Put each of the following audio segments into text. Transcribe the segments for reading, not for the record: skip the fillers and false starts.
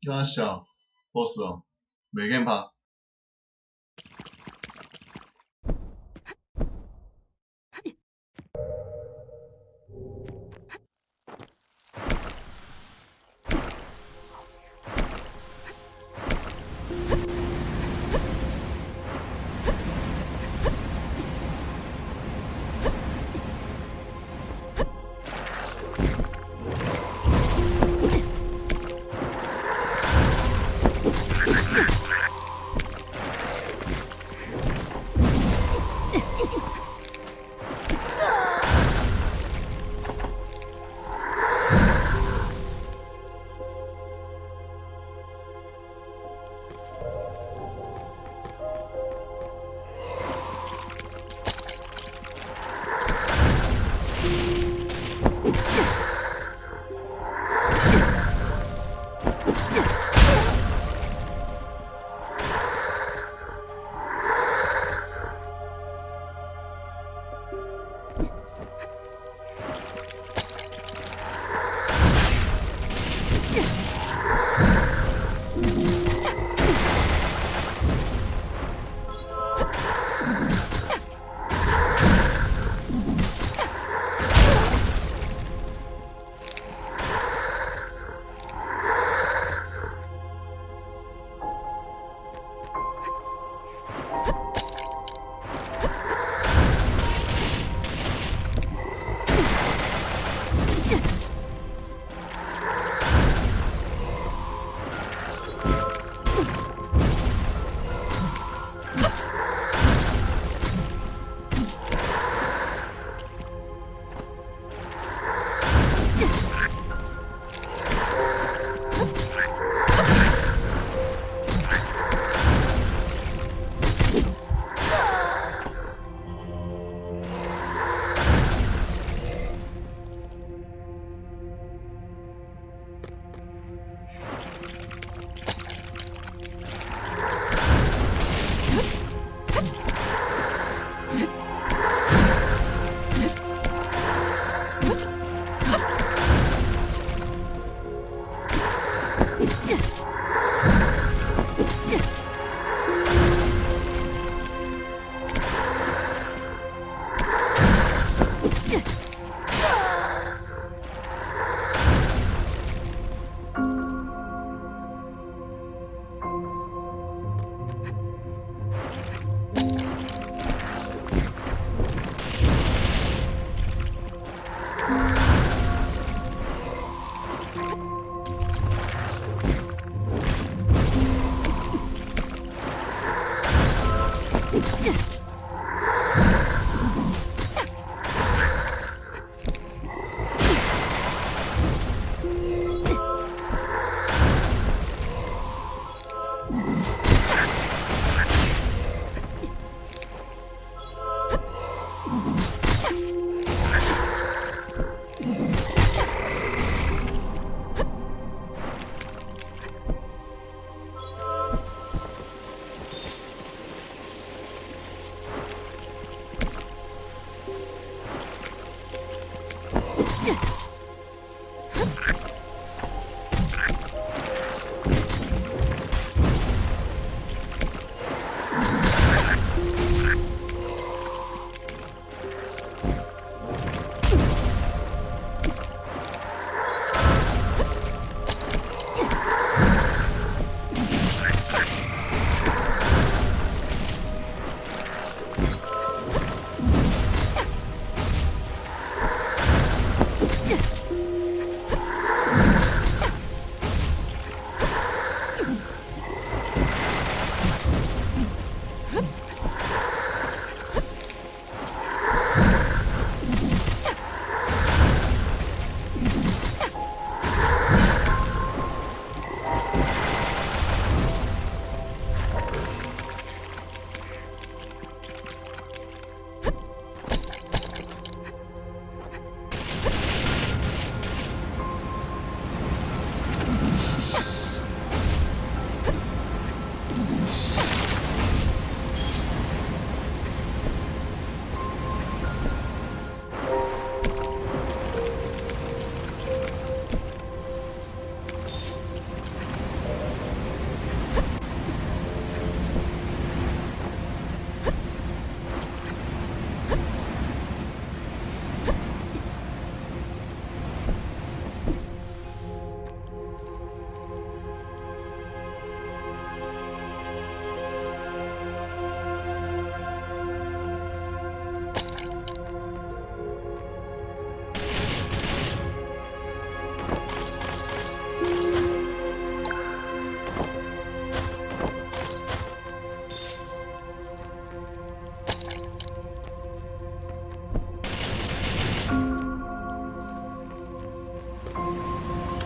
啥小，boss 哦，袂瘾拍。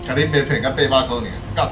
共恁爸騙甲800箍爾，干。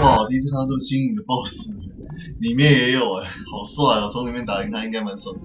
哇，第一次看到這麼新穎的 BOSS，裡面也有哎，好帥哦！從裡面打贏他應該蠻爽的。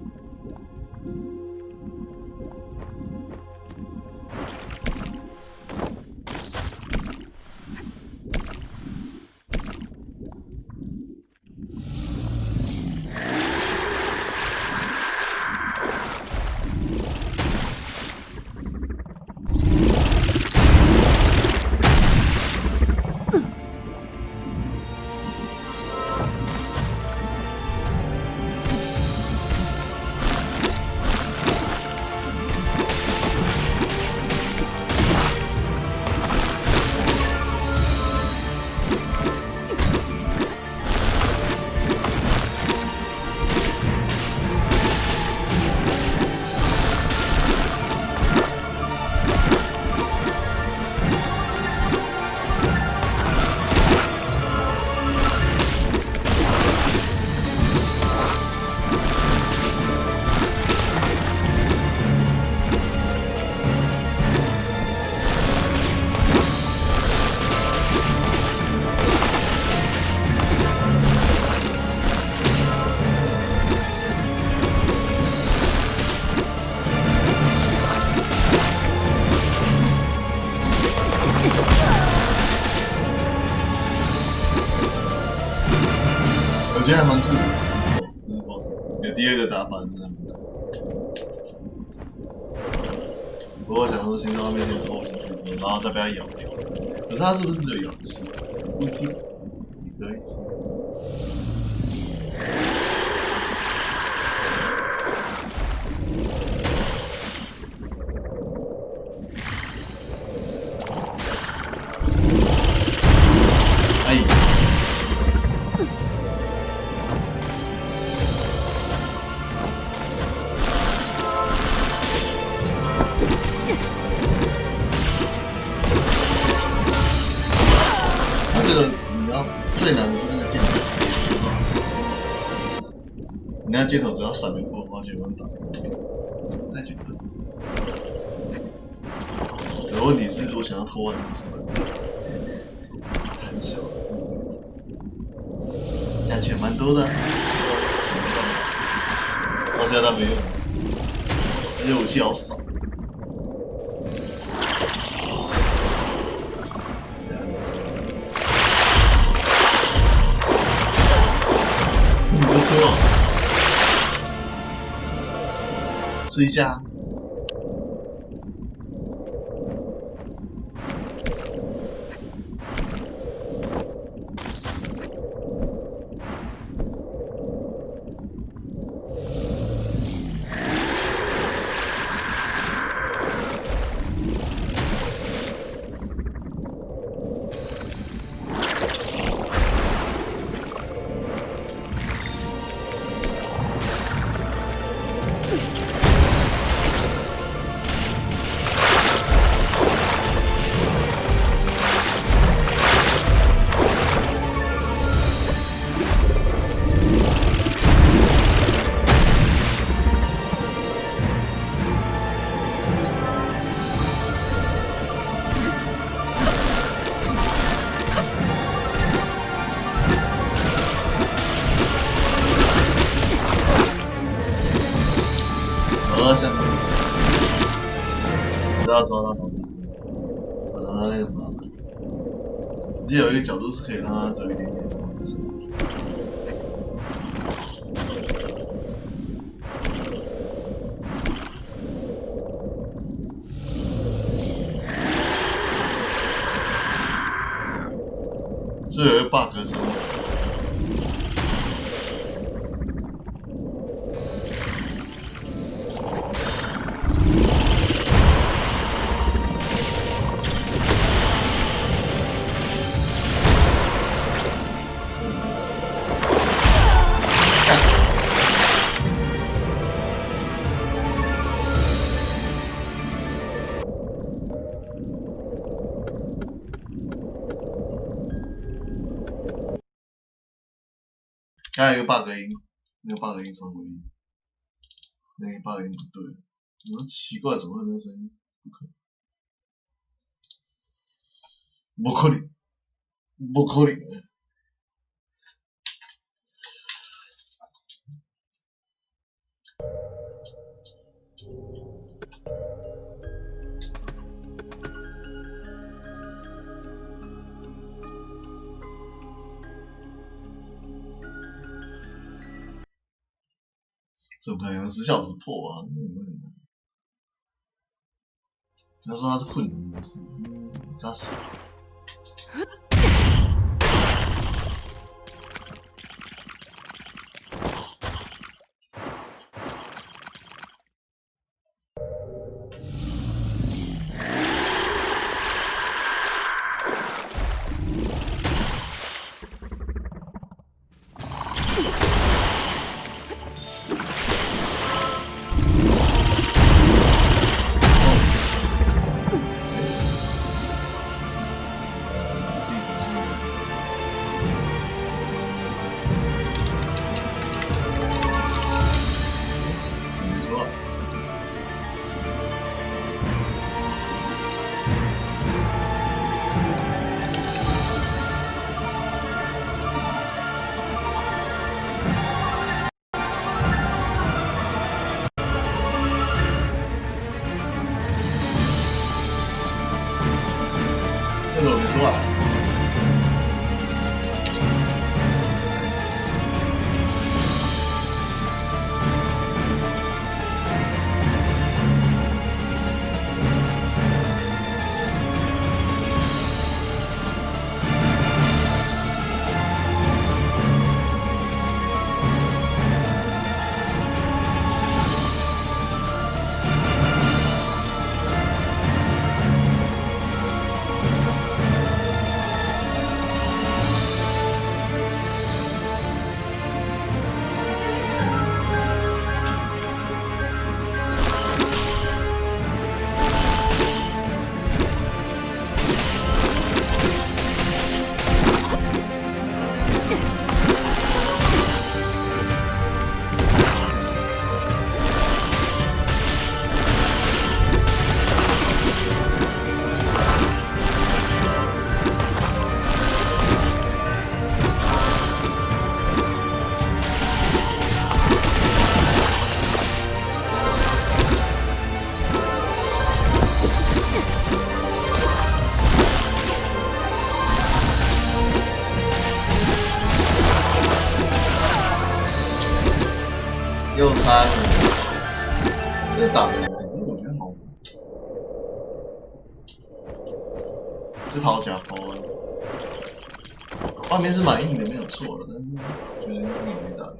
我覺得還蠻酷的，這個 BOSS 有第二個打法，真的蠻酷。不過我想說，先在外面先偷進去之後，然後再被它咬掉。可是它是不是只有咬一次？不一定，你可以吃。哎。最難的是那個箭頭，對吧？你那箭頭只要閃得過的話，就能打，太簡單。可問題是我想要偷玩的是很小，價錢蠻多的，錢幹嘛？到現在都沒用，而且武器好少。你不吃嗎？吃一下。要抓到毛病，把他那个麻烦。我记得有一個角度是可以讓他走一點點的，就是。所以有一個 bug 是。剛才有一個 bug 音，那個 bug 音超詭異，那個 bug 音不對，我奇怪，怎麼會那個聲音？不可能，不可能，不可能。怎麼可能10小時破啊？那有點難。他說他是困難模式，他是。那個我沒出來。差了。這個打的，可是我覺得好，這頭食苦啊。畫面是蠻硬的，沒有錯的，但是覺得應該也可以打。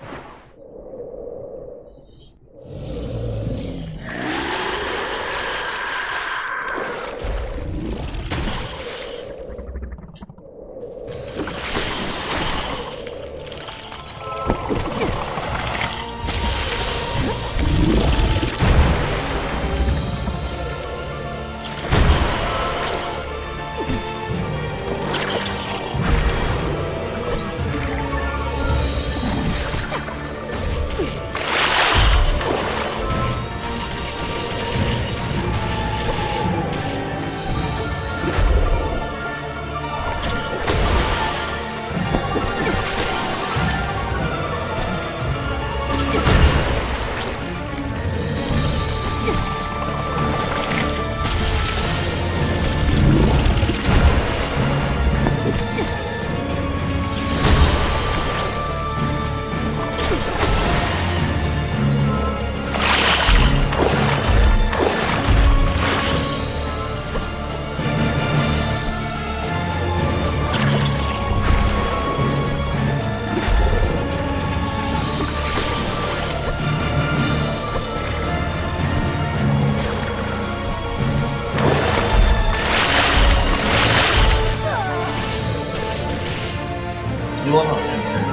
希望好像可以。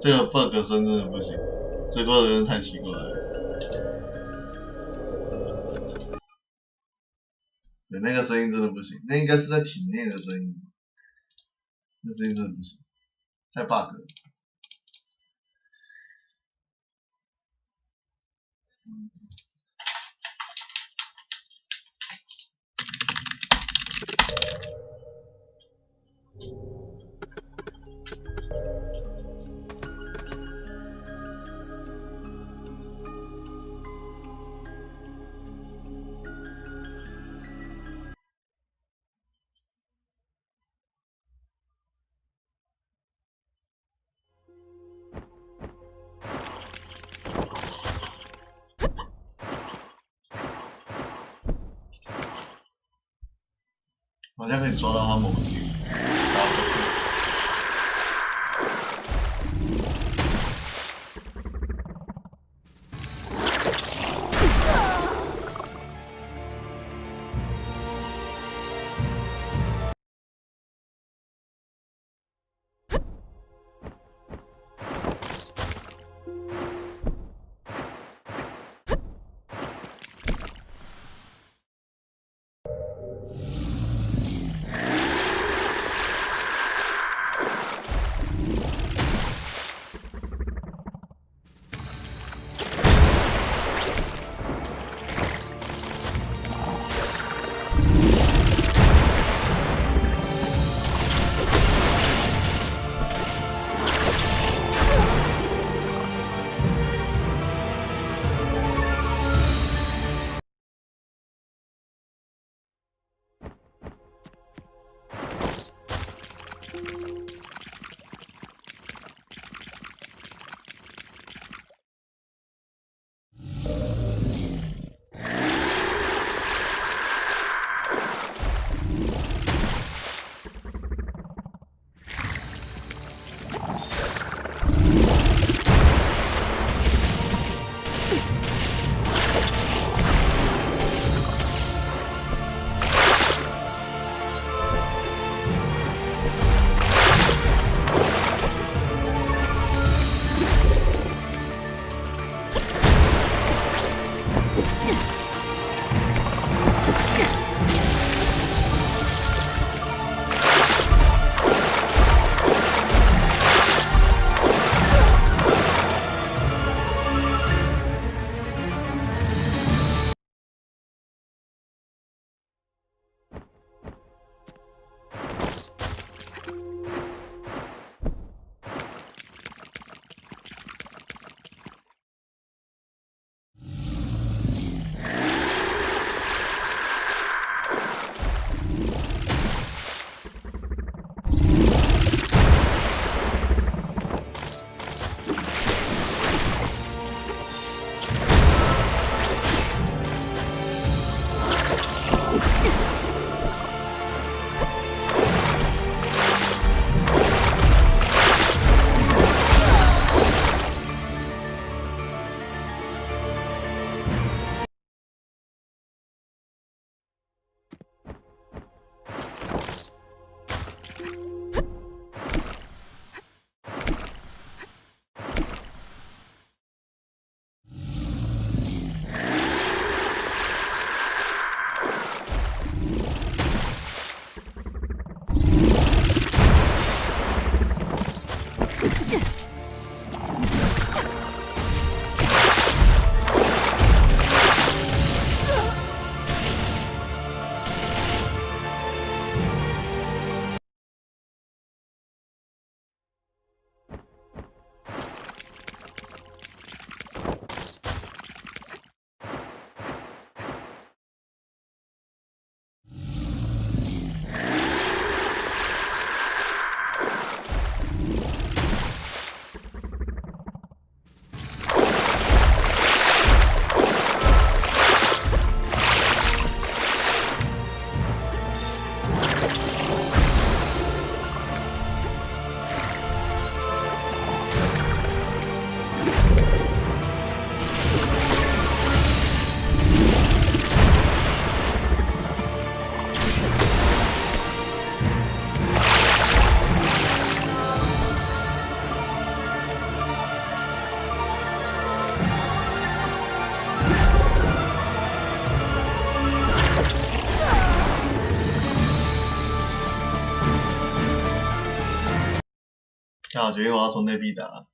這個 bug 聲真的不行，這個真的太奇怪了。對，那個聲音真的不行，那應該是在體內的聲音，那聲音真的不行，太 bug 了。好像可以抓到他某個點。那我决定我要從內壁打。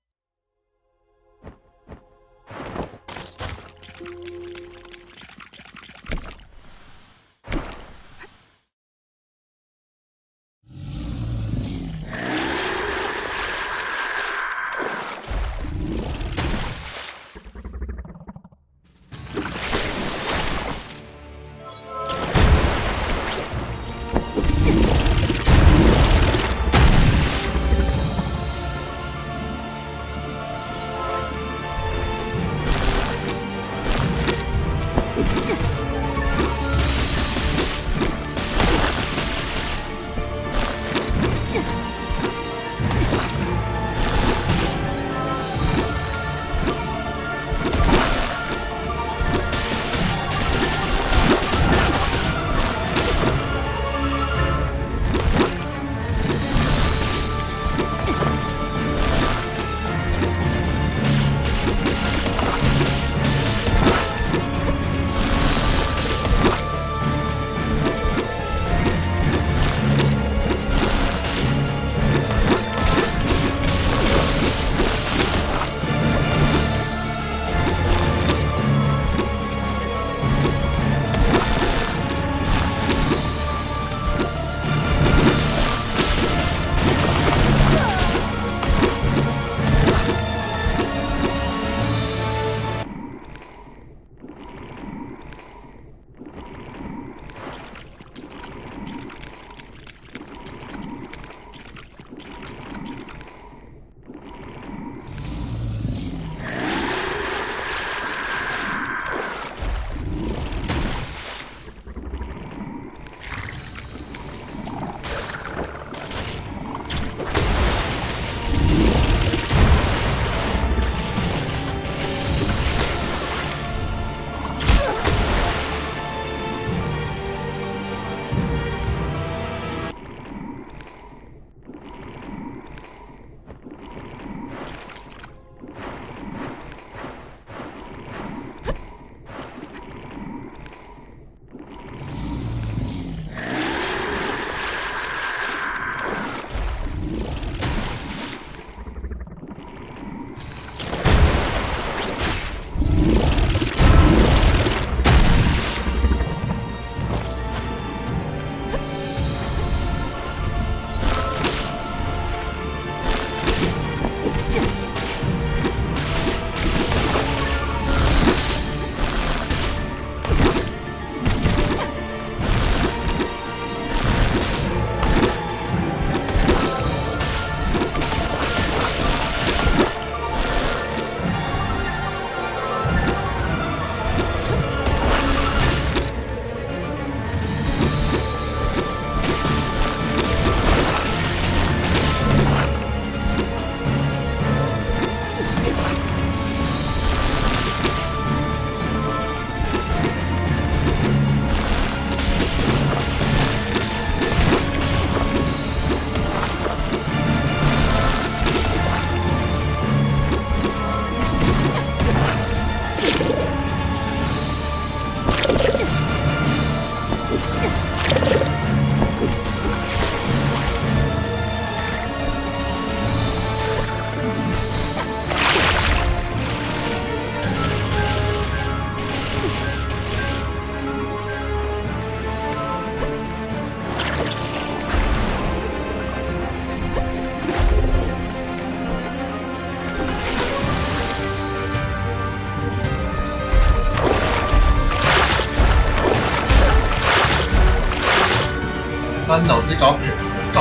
咱老師共我騙幹，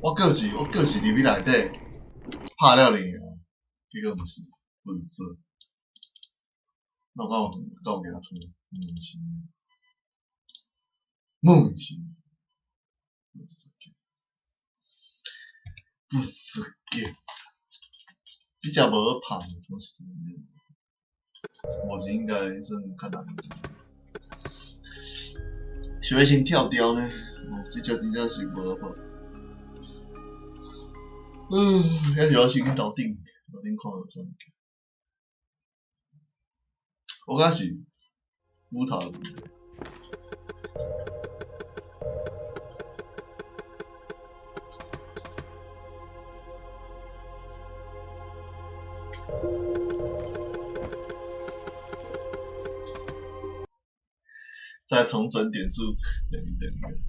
我閣是入去內底拍了你啊，結果毋是笨拙。那我敢有敢有共推？莫名其妙，莫名其妙，不是不是這只無好拍，講實在的，目前應該算較難。想欲先跳掉呢？哦，這隻真正是無好拍。還是我先去頭頂，頭頂看有啥物件。我感覺是斧頭的問題。再重整點數，等一等。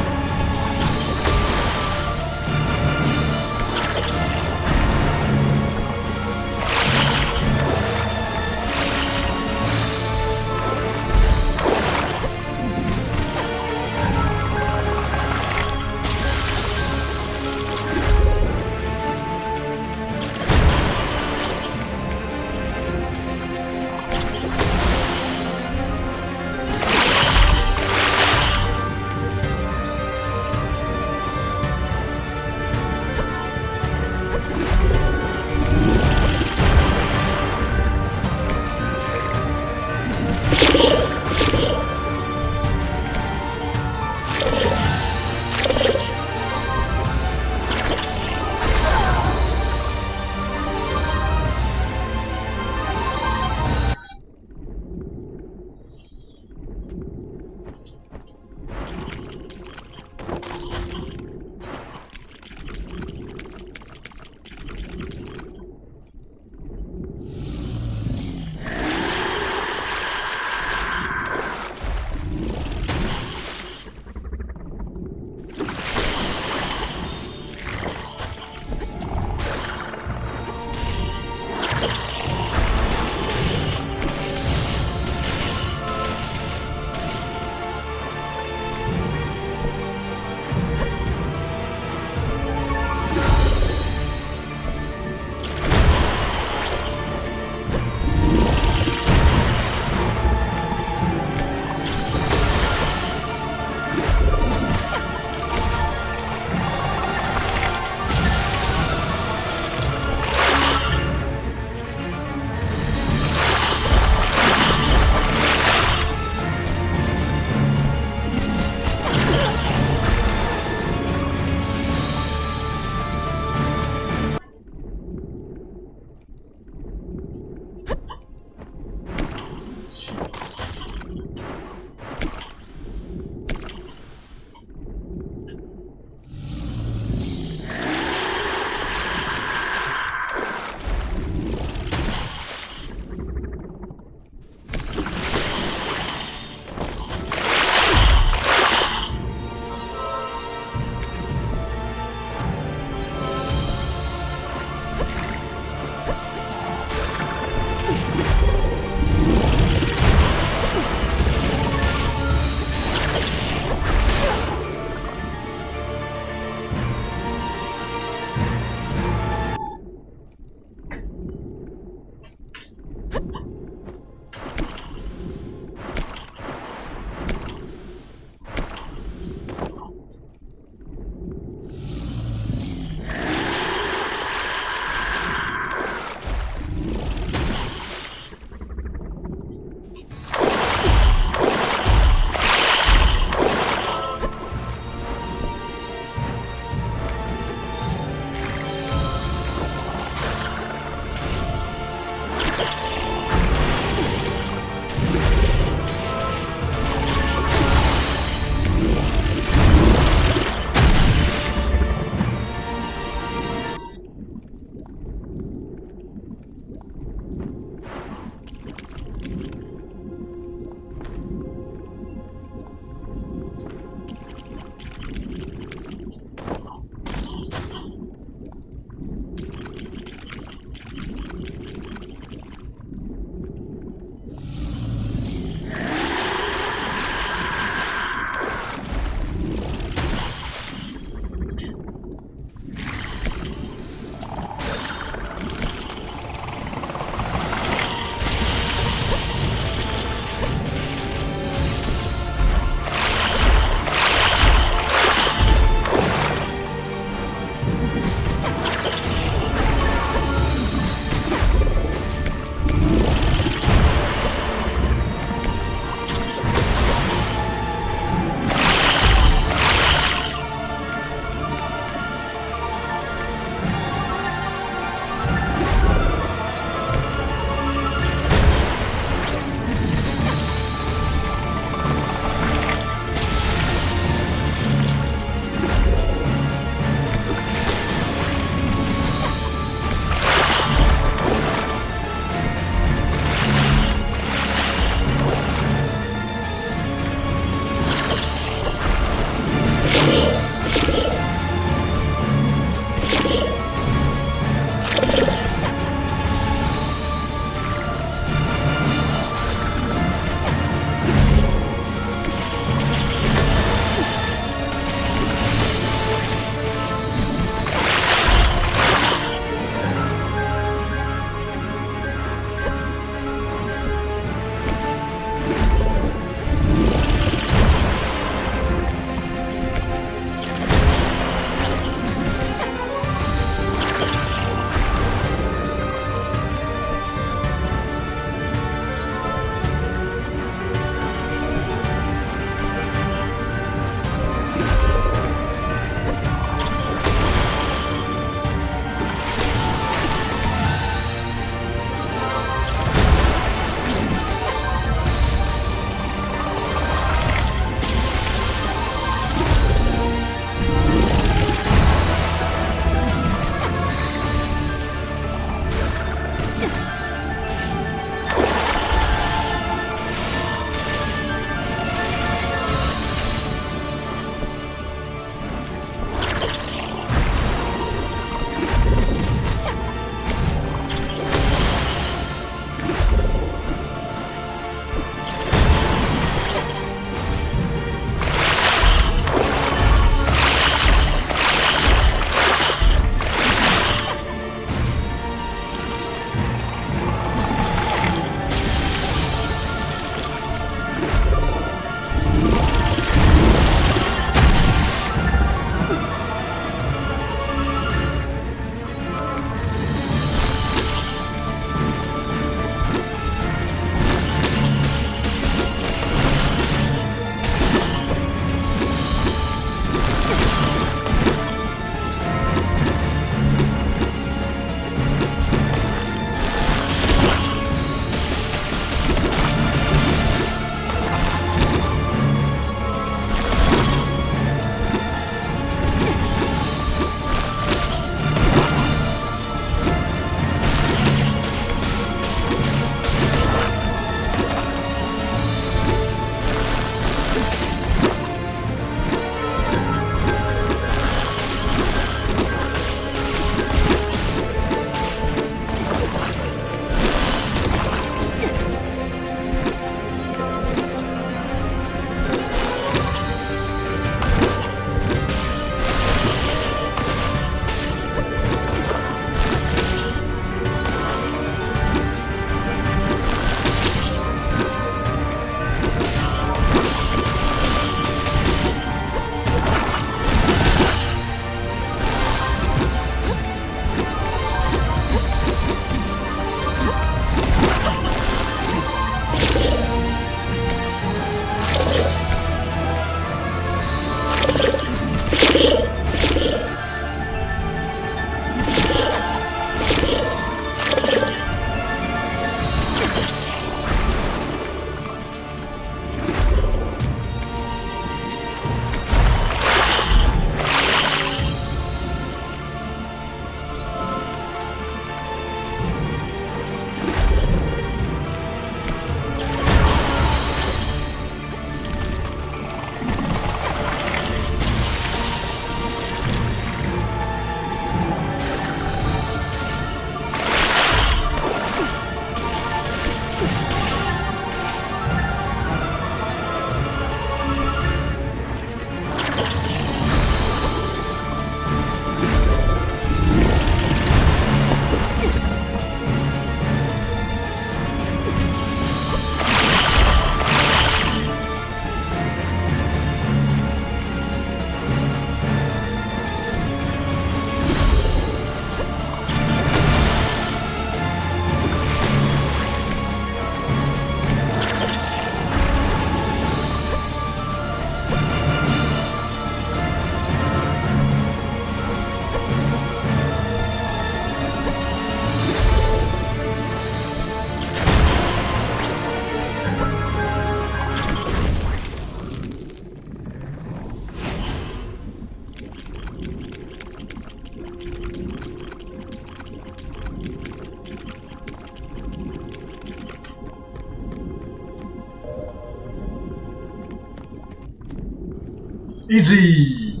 Easy，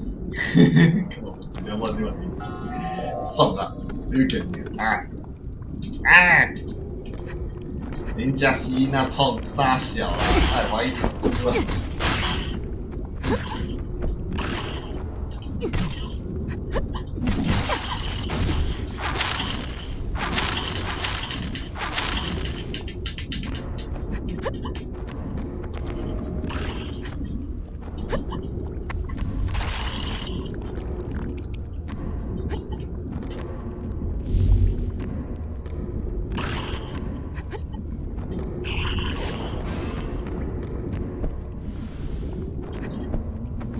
靠，一点半钟嘛 easy，爽啦，你有见啊啊！恁遮死囡仔创啥小啊？爱怀疑读书啊？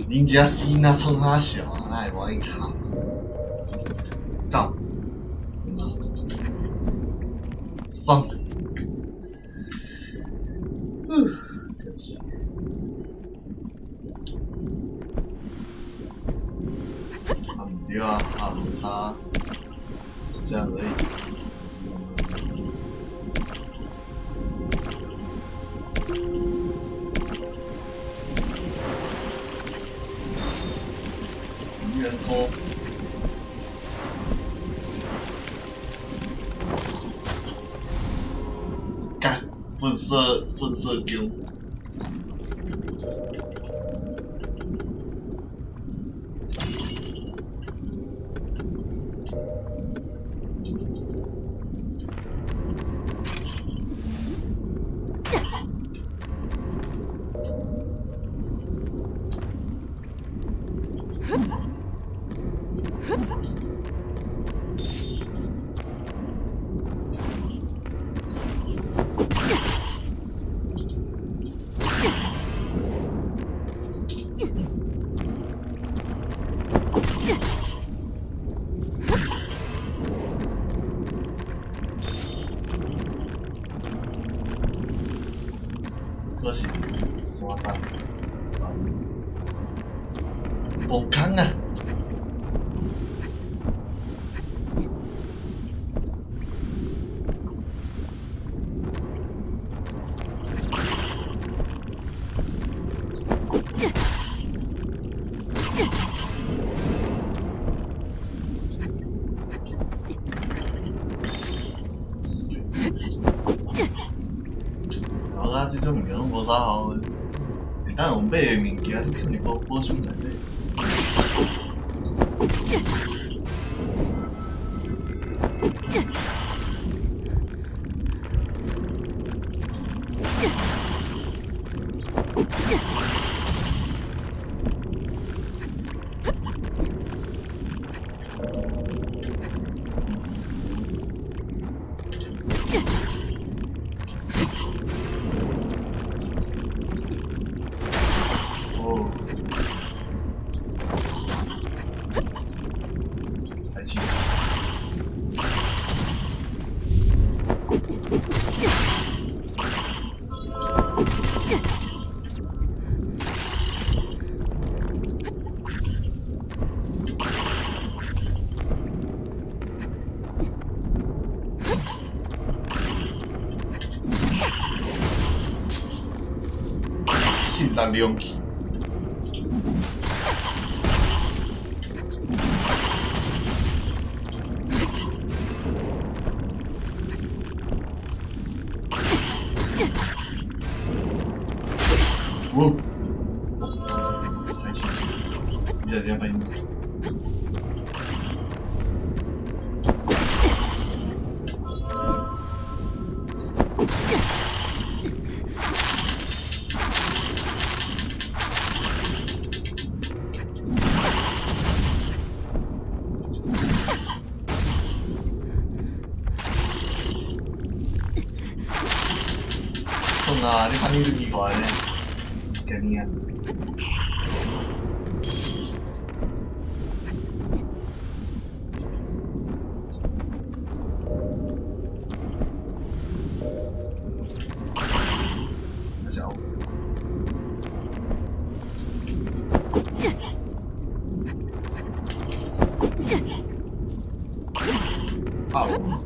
恁遮死囡仔创啥小啊？哪会怀疑卡住？到，爽。呼，可惜。啊，毋對啊，啊無差，就這樣而已。魚人溝。幹，噴射噴射弓。閣是山東，無空啊！我感覺這種物件攏無啥好，會當用買的物件，你囥佇保保箱內底。哦，還清楚。聖誕兩期。哦，太清楚，你這樣拍清楚。創啊！你反應足奇怪咧，今年啊。那家伙。怕我嗎？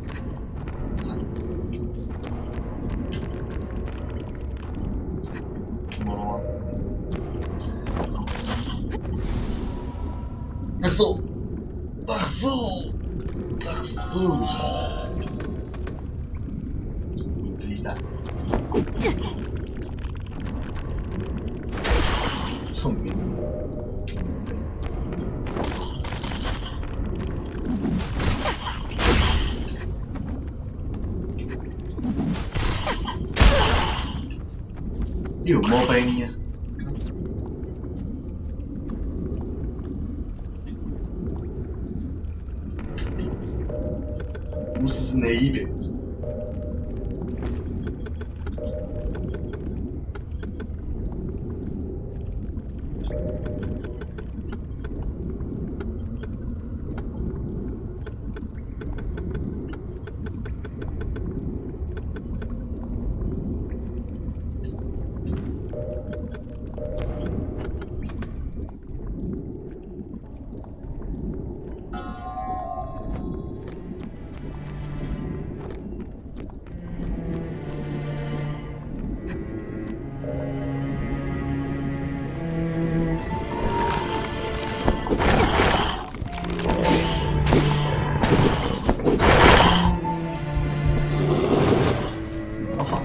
無路啊！大叔，大叔，大叔，你自己打。冲给你！你有毛病你啊？五十是哪一边？我好。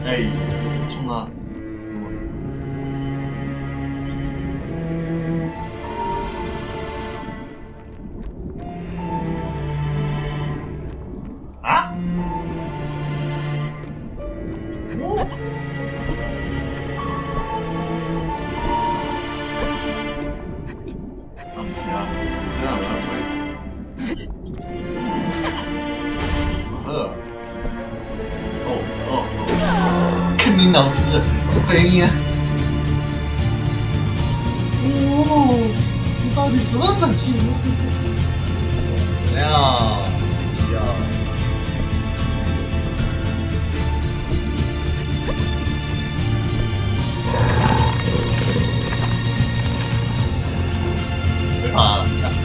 哎，衝啊！啊？哦！啊，毋是啊，這哪有法推？啊好啊！哦哦哦！看你老師，我陪你啊！哦，這到底什麼神器？怎樣？急啊！別怕了，看，這。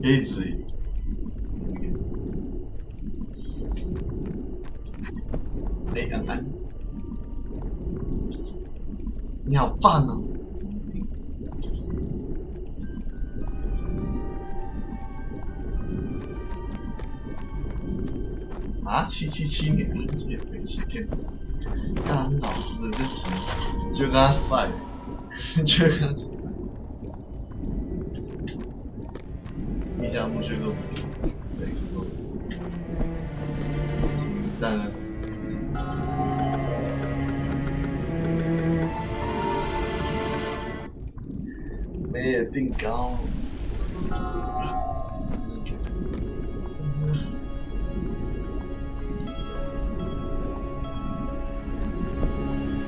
彼水。欸，安安，你好棒哦！啊，777年，这被欺骗，干老师这集就跟他赛，就跟他赛。地下墓穴个对，当然。没定高。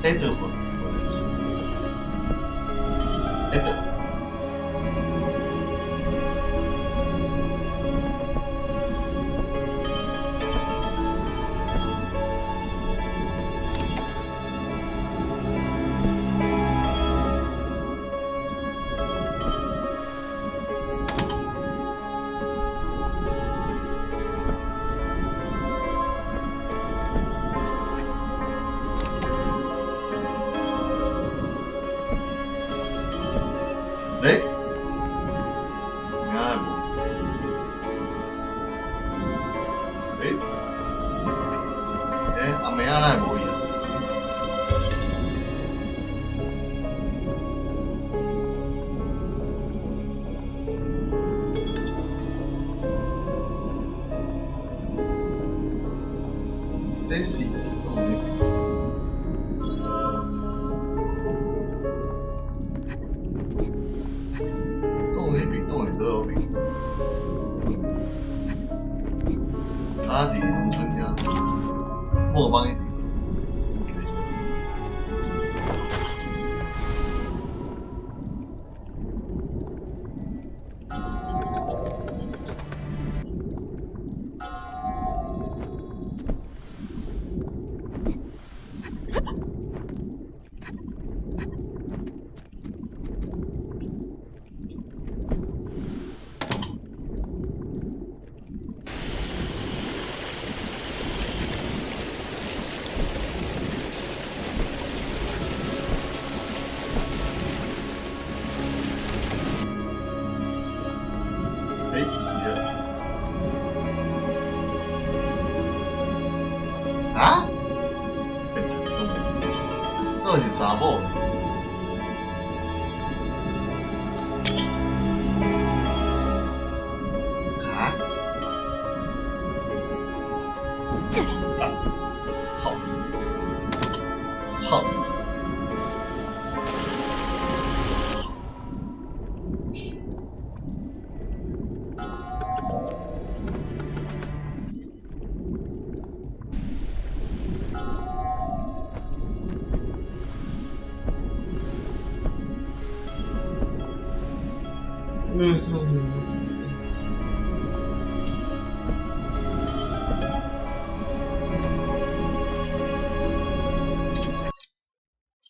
哎，等会，我来记。哎，等。欸，明仔无？欸，欸，阿妹仔哪会无伊啊？這是洞那邊。洞裡比洞裡都有餅。啊，佇農村遐，我幫伊。欸，啊？到底是查某？啊？啊！操！操！精神！嗯嗯。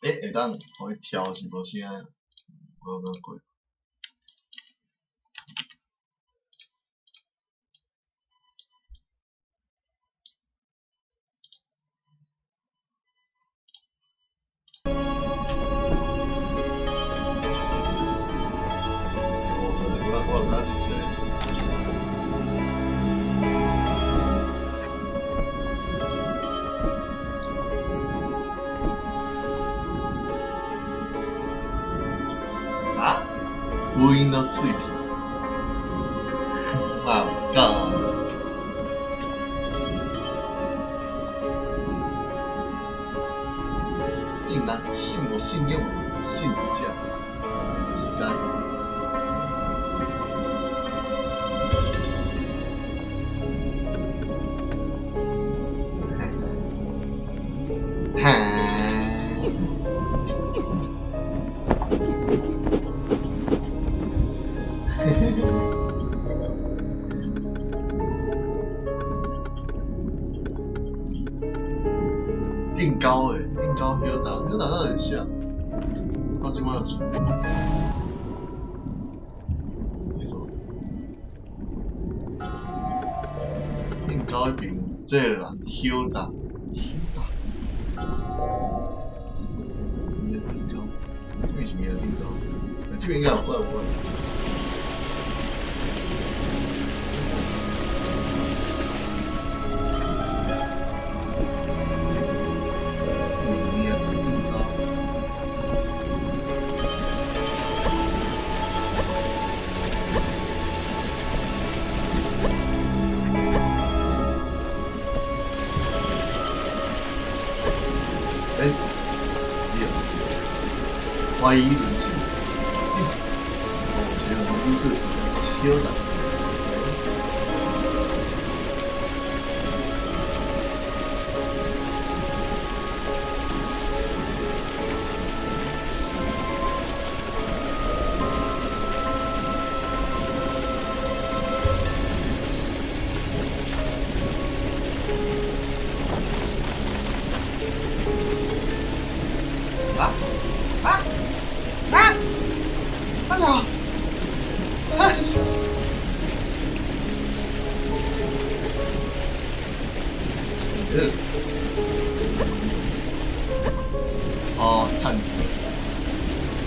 欸，會當予伊跳是無啥，無無過。我毋知伫这。啊？乌蠅都喙去，嘛有够。定啦，信無信用，信一隻，那個時間。哈。定高欸，定高 Hilda，Hilda 到底像？到这款有出？没错。顶高彼边，這个人曉得曉得。宮頂高，這邊是宮頂高，這邊應該有怪物。懷疑人生，哦，這個意思是我是曉得。啊啊啊！三小，三小，哦，探子，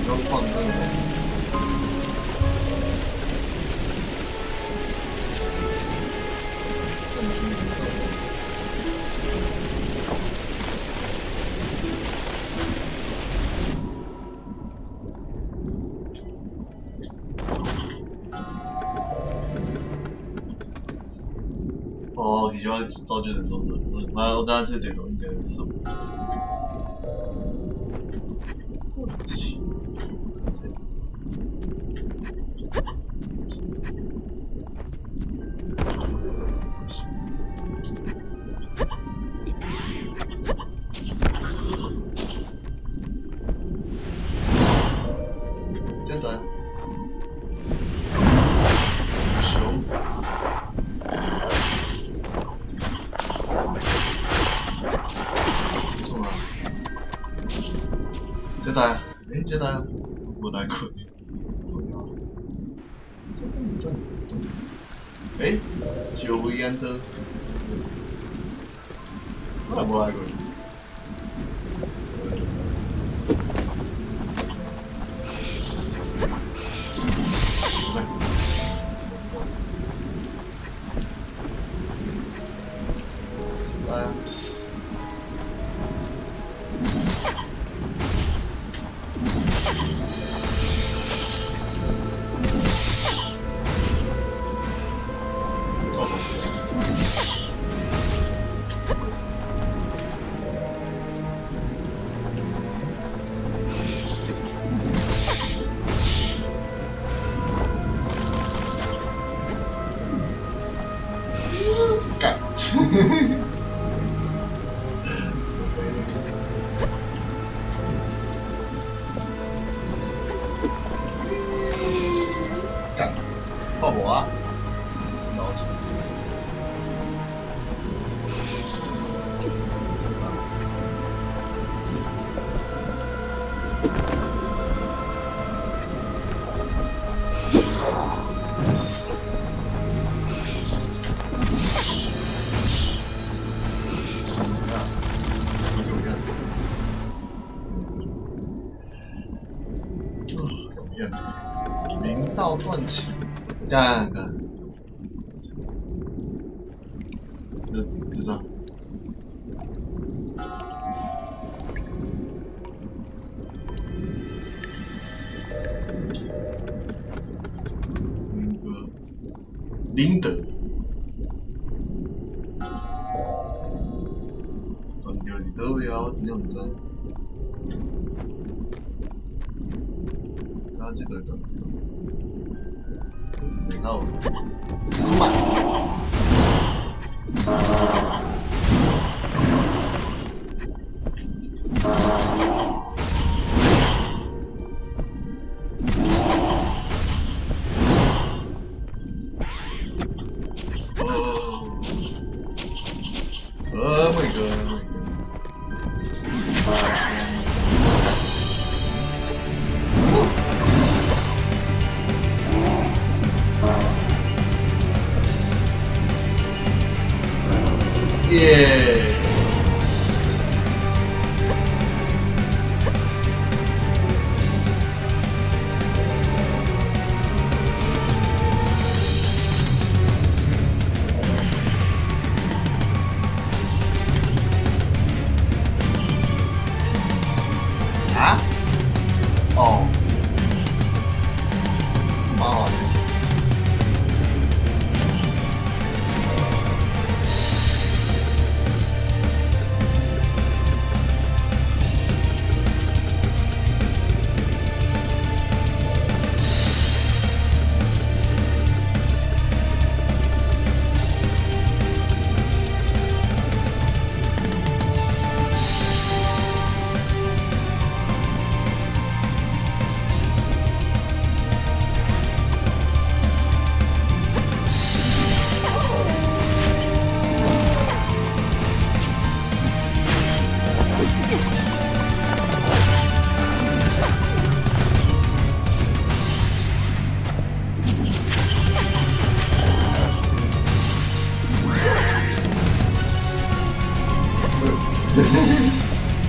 要放这个吗？哦，其實我早就是說這，我剛剛這點我應該差不多。對這段熊。創啊？這台，欸，這台無來過。欸，石灰岩刀，我來無來過。來啊！幹！幹！爆我啊！老錢！零道斷情，幹幹，這這啥？林德，林德，斷掉佇佗位啊？我真正毋知。啊，這個斷掉。沒到，慢。哦，Oh my god！耶！啊？哦，蠻好的。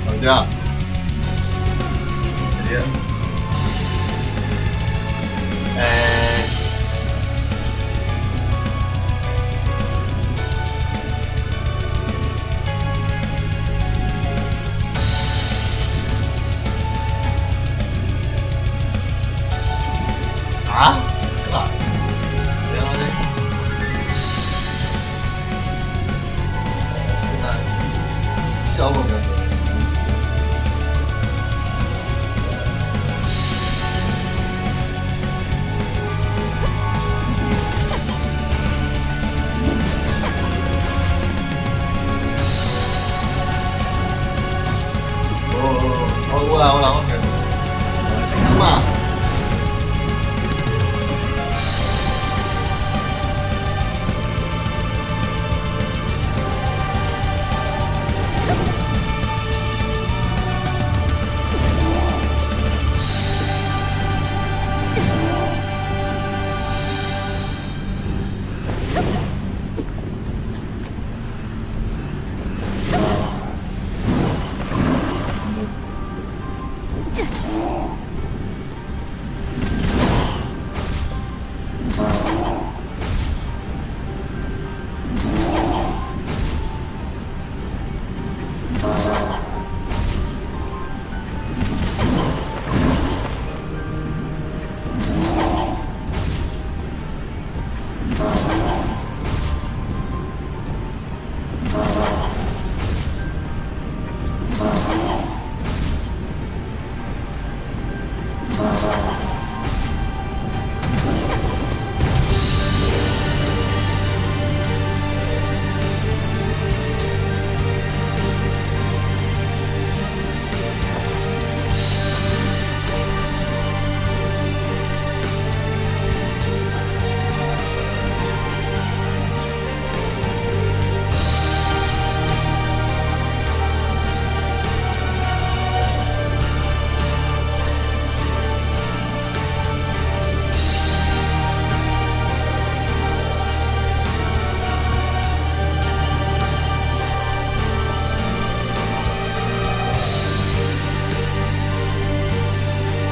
好這樣。欸。啊？幹嘛？然後呢？現在搞我們。哦，我來我來我來，我來幹嘛？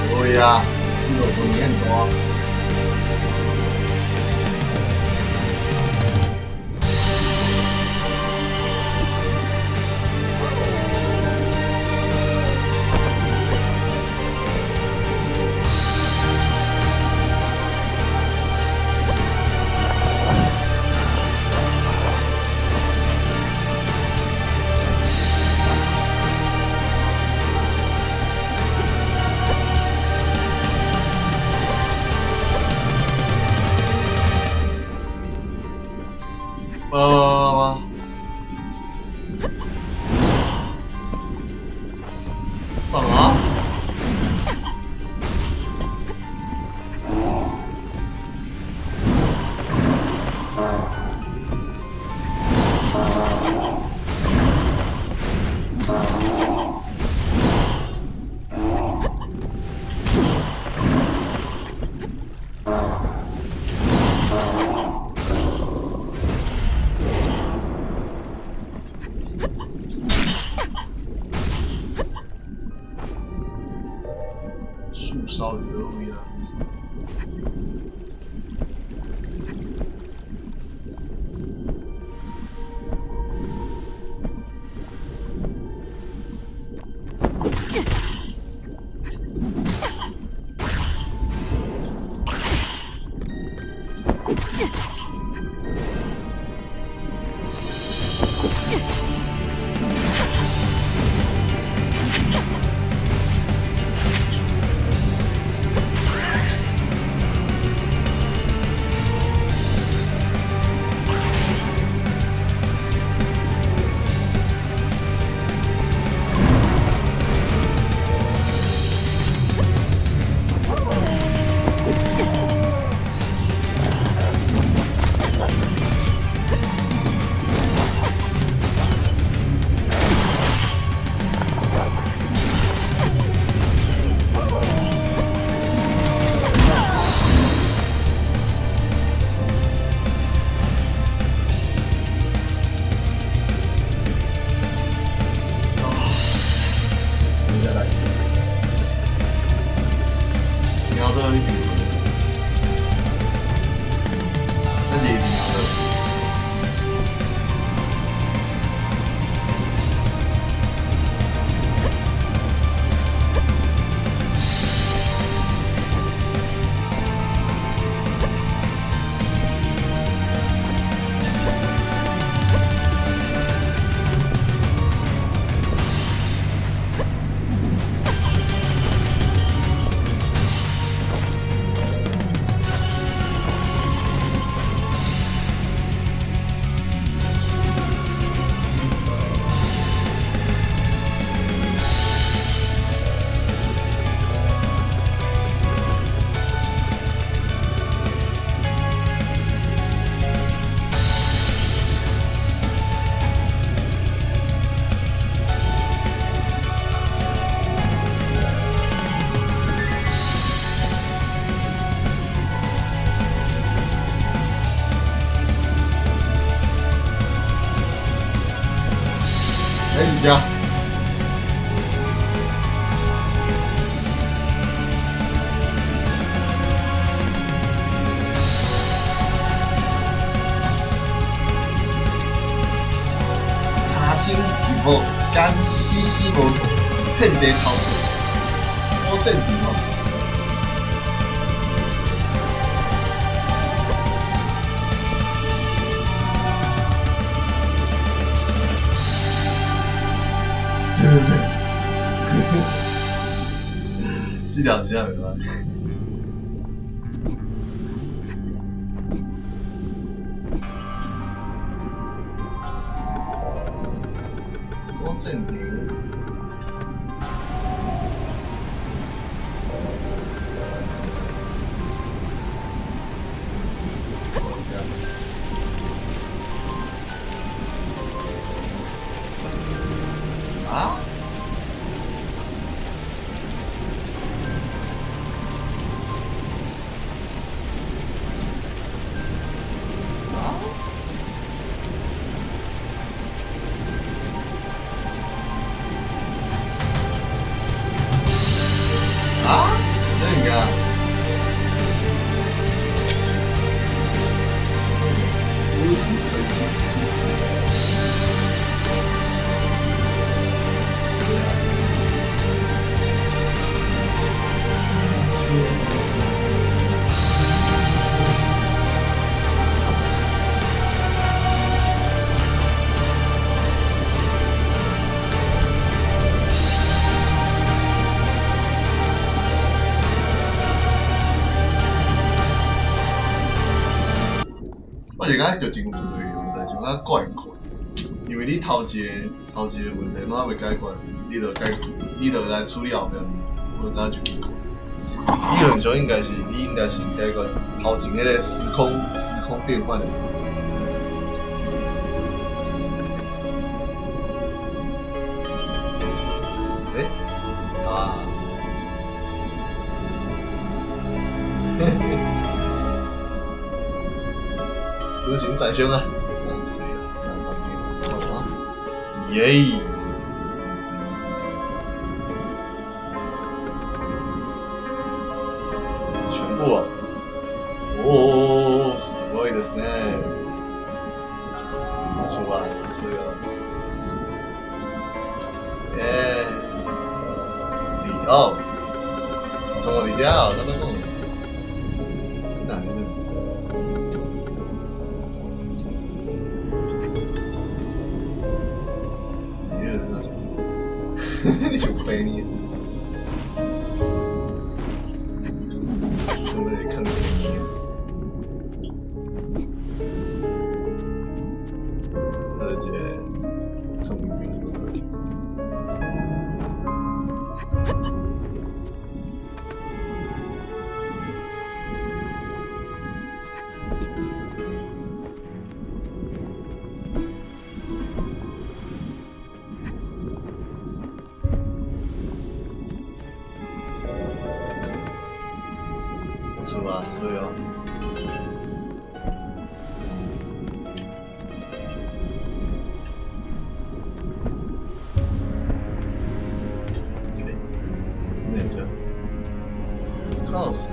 對呀，你手說你很多。燒佇佗位啊？啊，再來一個，鳥都一定會，但是一定要。來幾家？查身入木間死死無數，遍地偷渡，好戰場哦！對不對？這條真正袂歹。我戰場。啊？啊？啊？真的假？無心吹死，吹死。對啊。我是感覺劇情有問題，像較怪怪，因為你頭一個問題攏猶未解決，你就來處理後壁問題，我感覺就奇怪。理論上應該是你應該先解決頭前彼個時空變換的問題。欸？啊！嘿嘿。賭神在上啊！啊，是啊，那我哋好啊！耶！全部哦。おお、すごいですね。出啊，这个，耶，里奥，我从我离家哦，刚刚讲，哪里？你这是啥？你想亏你？看这里看便宜。而且看不明白。是吧？所以哦。那这靠死！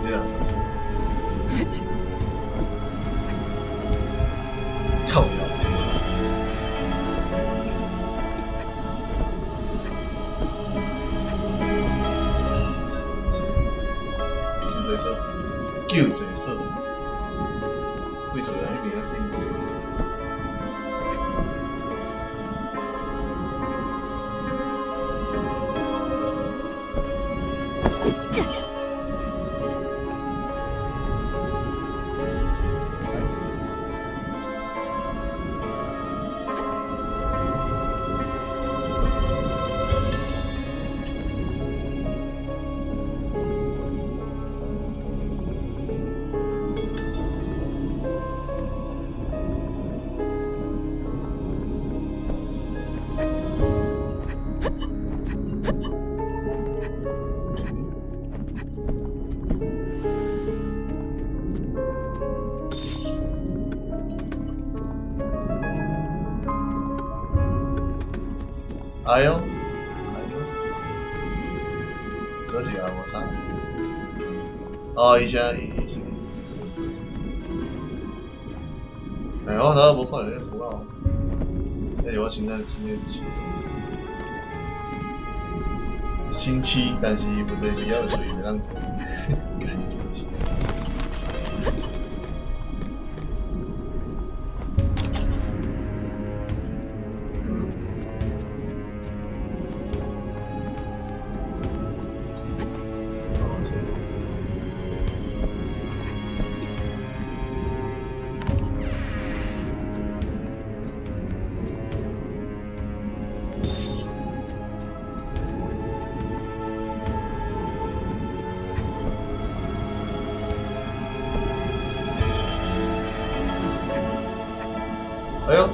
这样子，靠腰。救济所，救济所，为厝内彼边仔顶。哎呦，哎呦，这是啊，无啥。哦，伊写伊伊是是做这是。哎，我哪无看到彼符号？那是我现在今天起新期，但是问题是犹未出袂当。哎呦！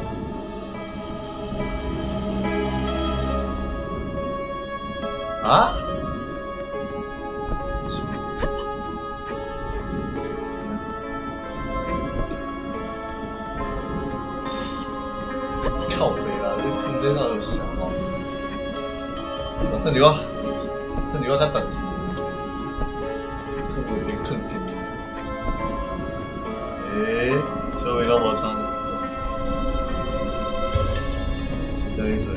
啊？靠北啦！这空间哪有小哦？看你我，看你我较值钱，看有点坑便宜。欸，所以拢无差。对对。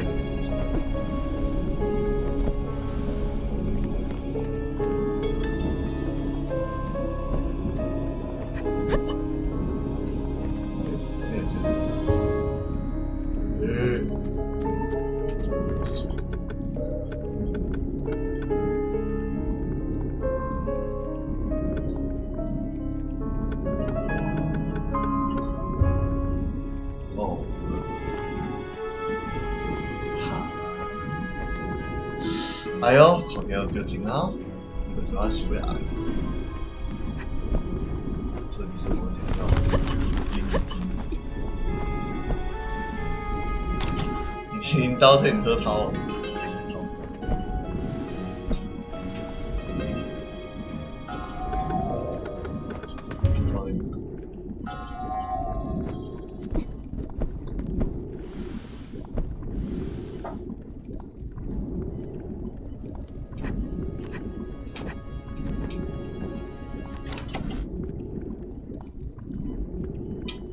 哎呦，看起来叫真好，这个是我想欲爱。设计师我想要，因因兜替𪜶好偷，偷啥？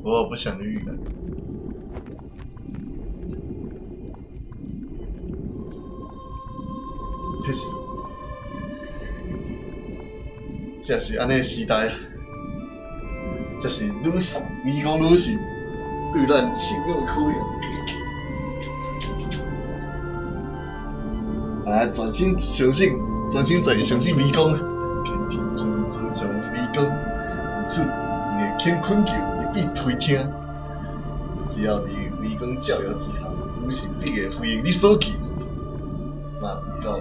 我有不祥的預感。彼是，這是按呢時代啊！這是女性，迷宮女神對咱性欲考驗。啊！全心相信，全心全意相信迷宮，天地尊尊上迷宮，因此你會肯懇求，伊必垂聽。只要佇迷宮照耀之下，女神必會回應你所求。嘛夠。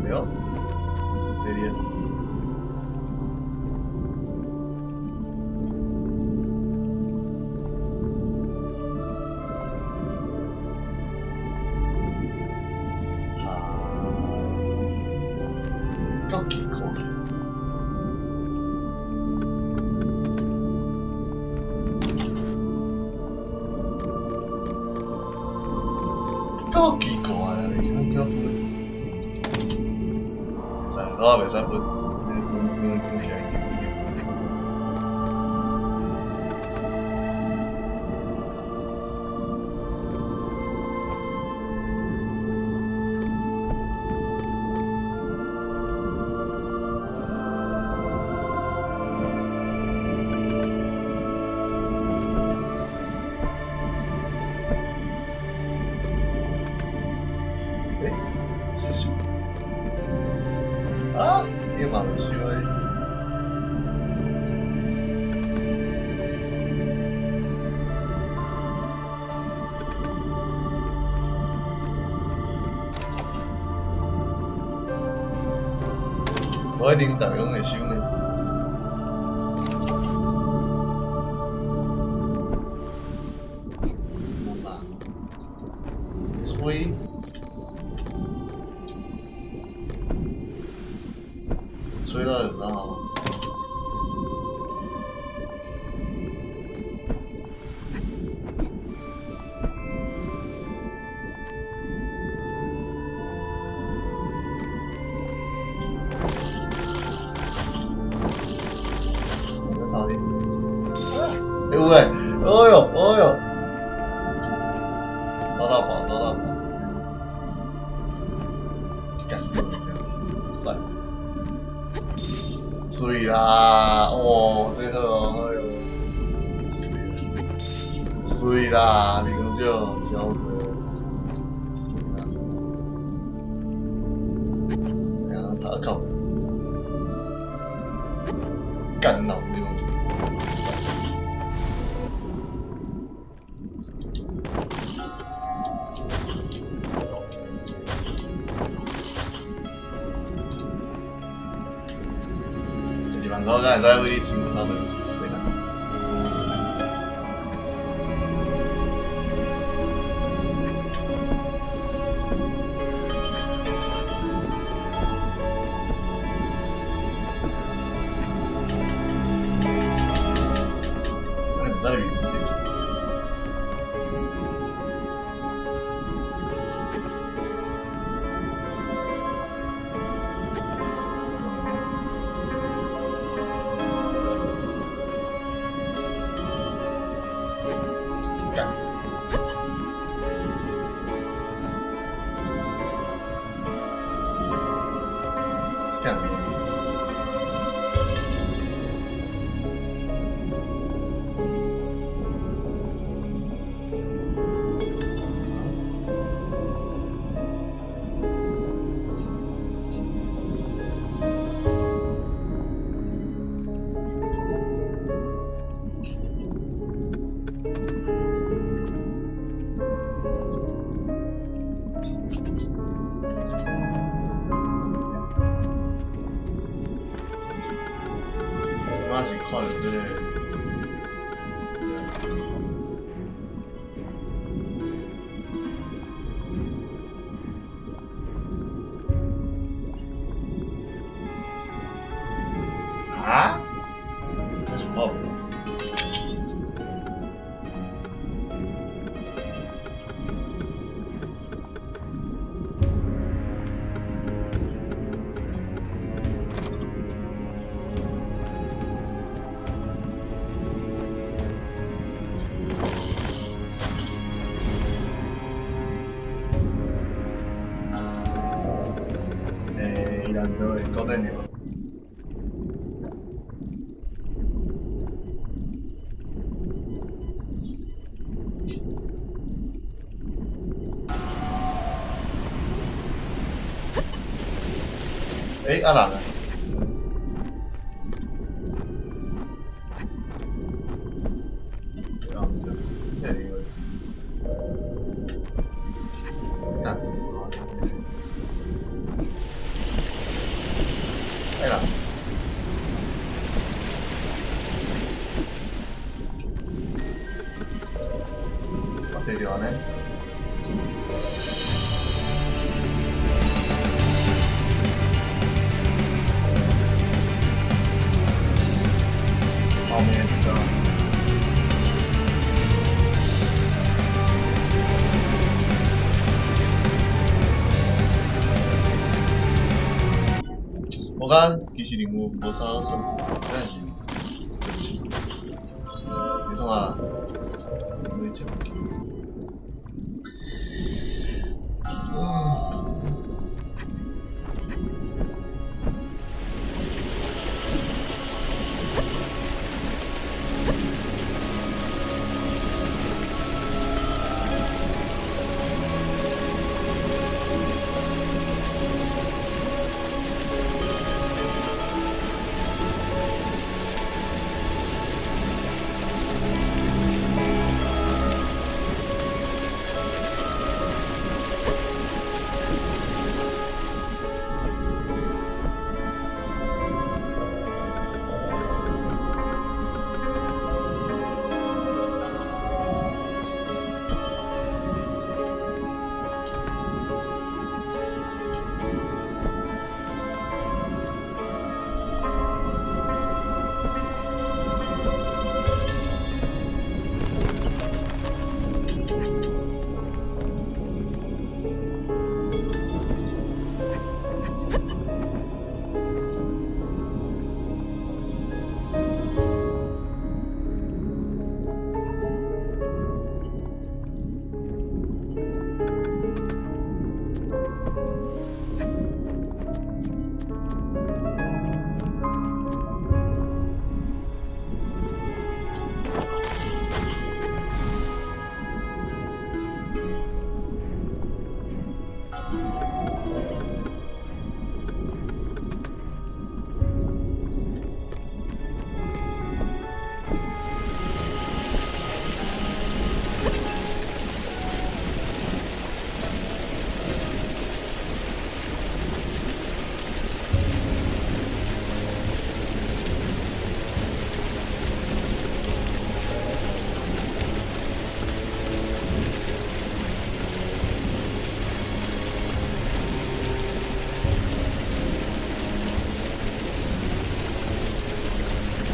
哎喲，這裡。啊，夠奇怪。夠奇怪啊！你看夠分，袂使，我袂使分，你分分分起來一定一定。欸，這是啊，你嘛袂收的。無一定逐个攏會收呢。無啦，吹，吹到然後。對不對？哎呦，哎呦，抓到寶，抓到寶！幹掉你這帥，水啦！哇，這好哦，哎呦，水啦！你講這小子，水啦水！哎呀，他靠！幹腦子用。一萬塊敢會使為你錢頭的？你唔使預知唔知？幹！幹！我是看著這個。啊？那是泡泡。啊，毋對，搞定著。欸，啊人啊？啊，毋對，這個干，哎啦，我摕著按呢。後面這個。我感覺其實任務無啥好耍，但是對不起，你創啊？你講。嗯。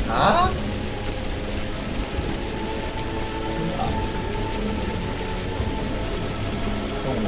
啊？真啊？動我。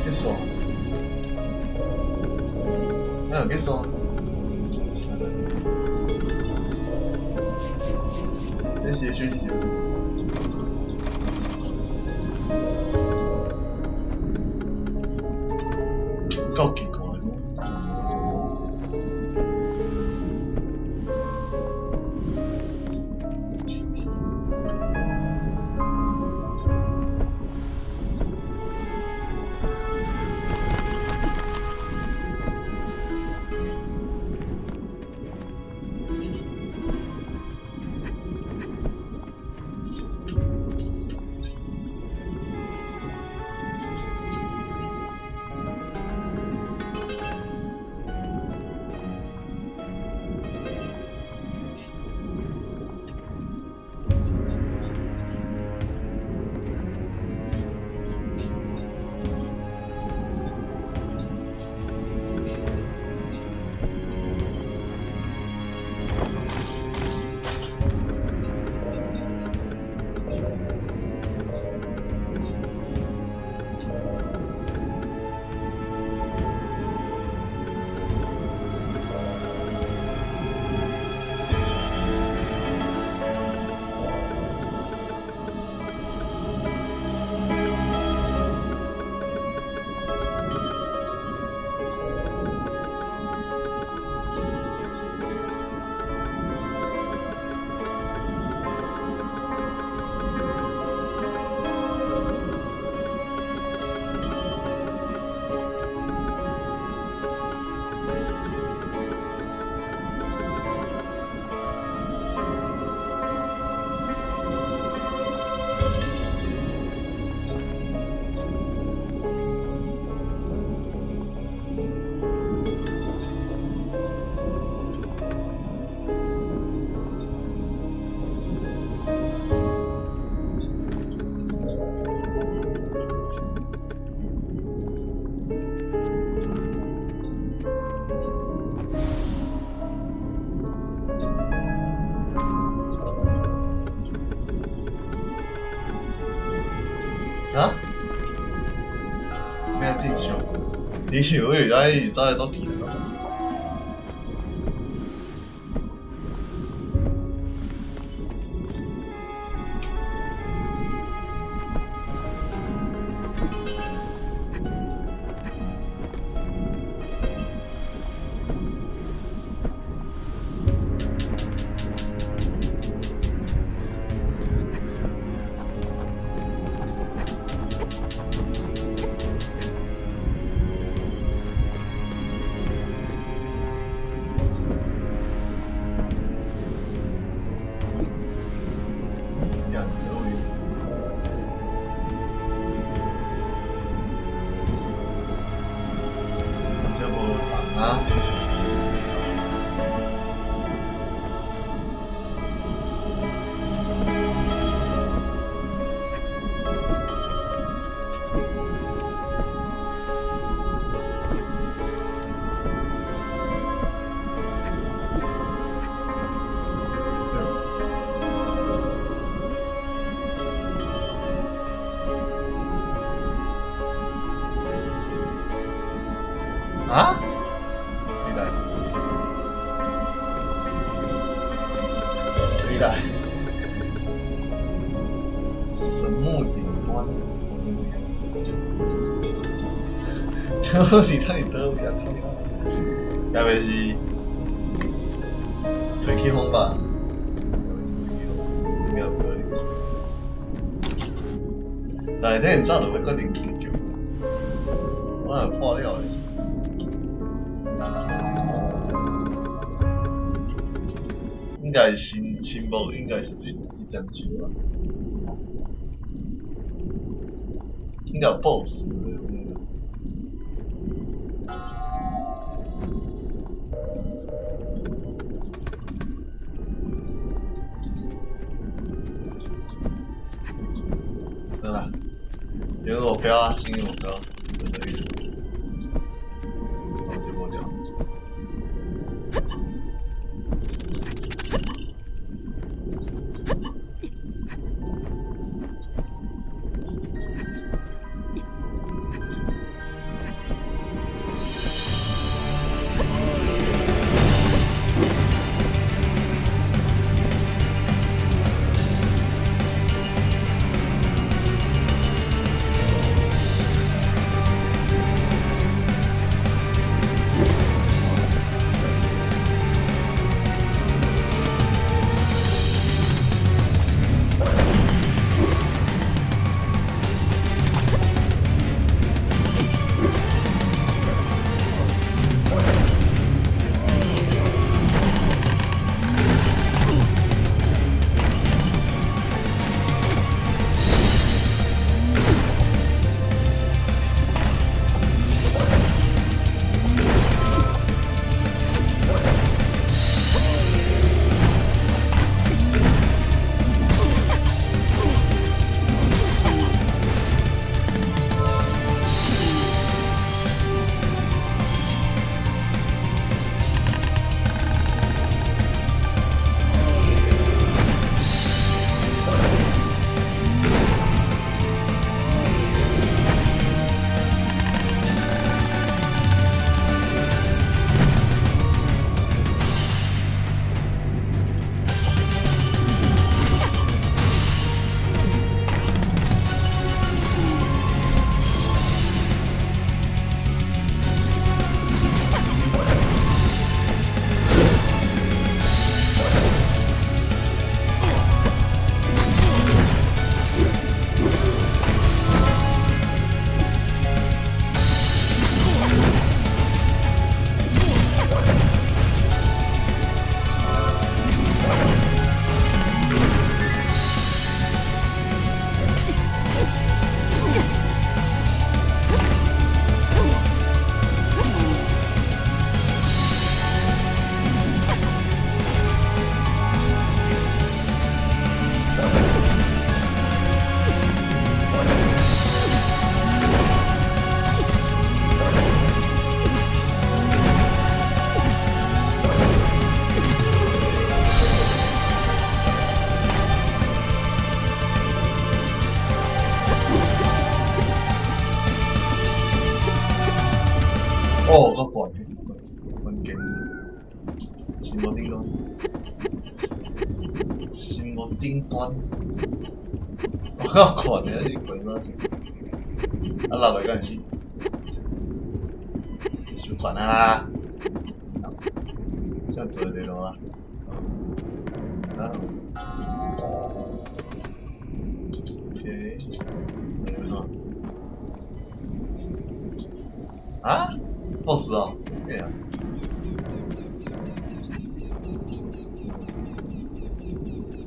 結束。那有結束。這是休息結束。夠奇怪，啊？咩變相？你是我以為伊走來走去啦。呀，佗位？這無人啊！啊？你來，你來，神木頂端，這是到底佗位啊？該袂是推氣風吧？應該有可能。但是這早就欲決定結局，我若破了咧。應該是新木，應該是這這針樹啊。應該有 BOSS 的。好啦，這個目標啊，新的目標，就這個。好，就無聊。無頂端，我夠懸的，是懸啥是？啊落來敢會死？傷懸啊啦！這樣做就對啦。然後，OK，那個啥？啊？BOSS 哦？咩啊？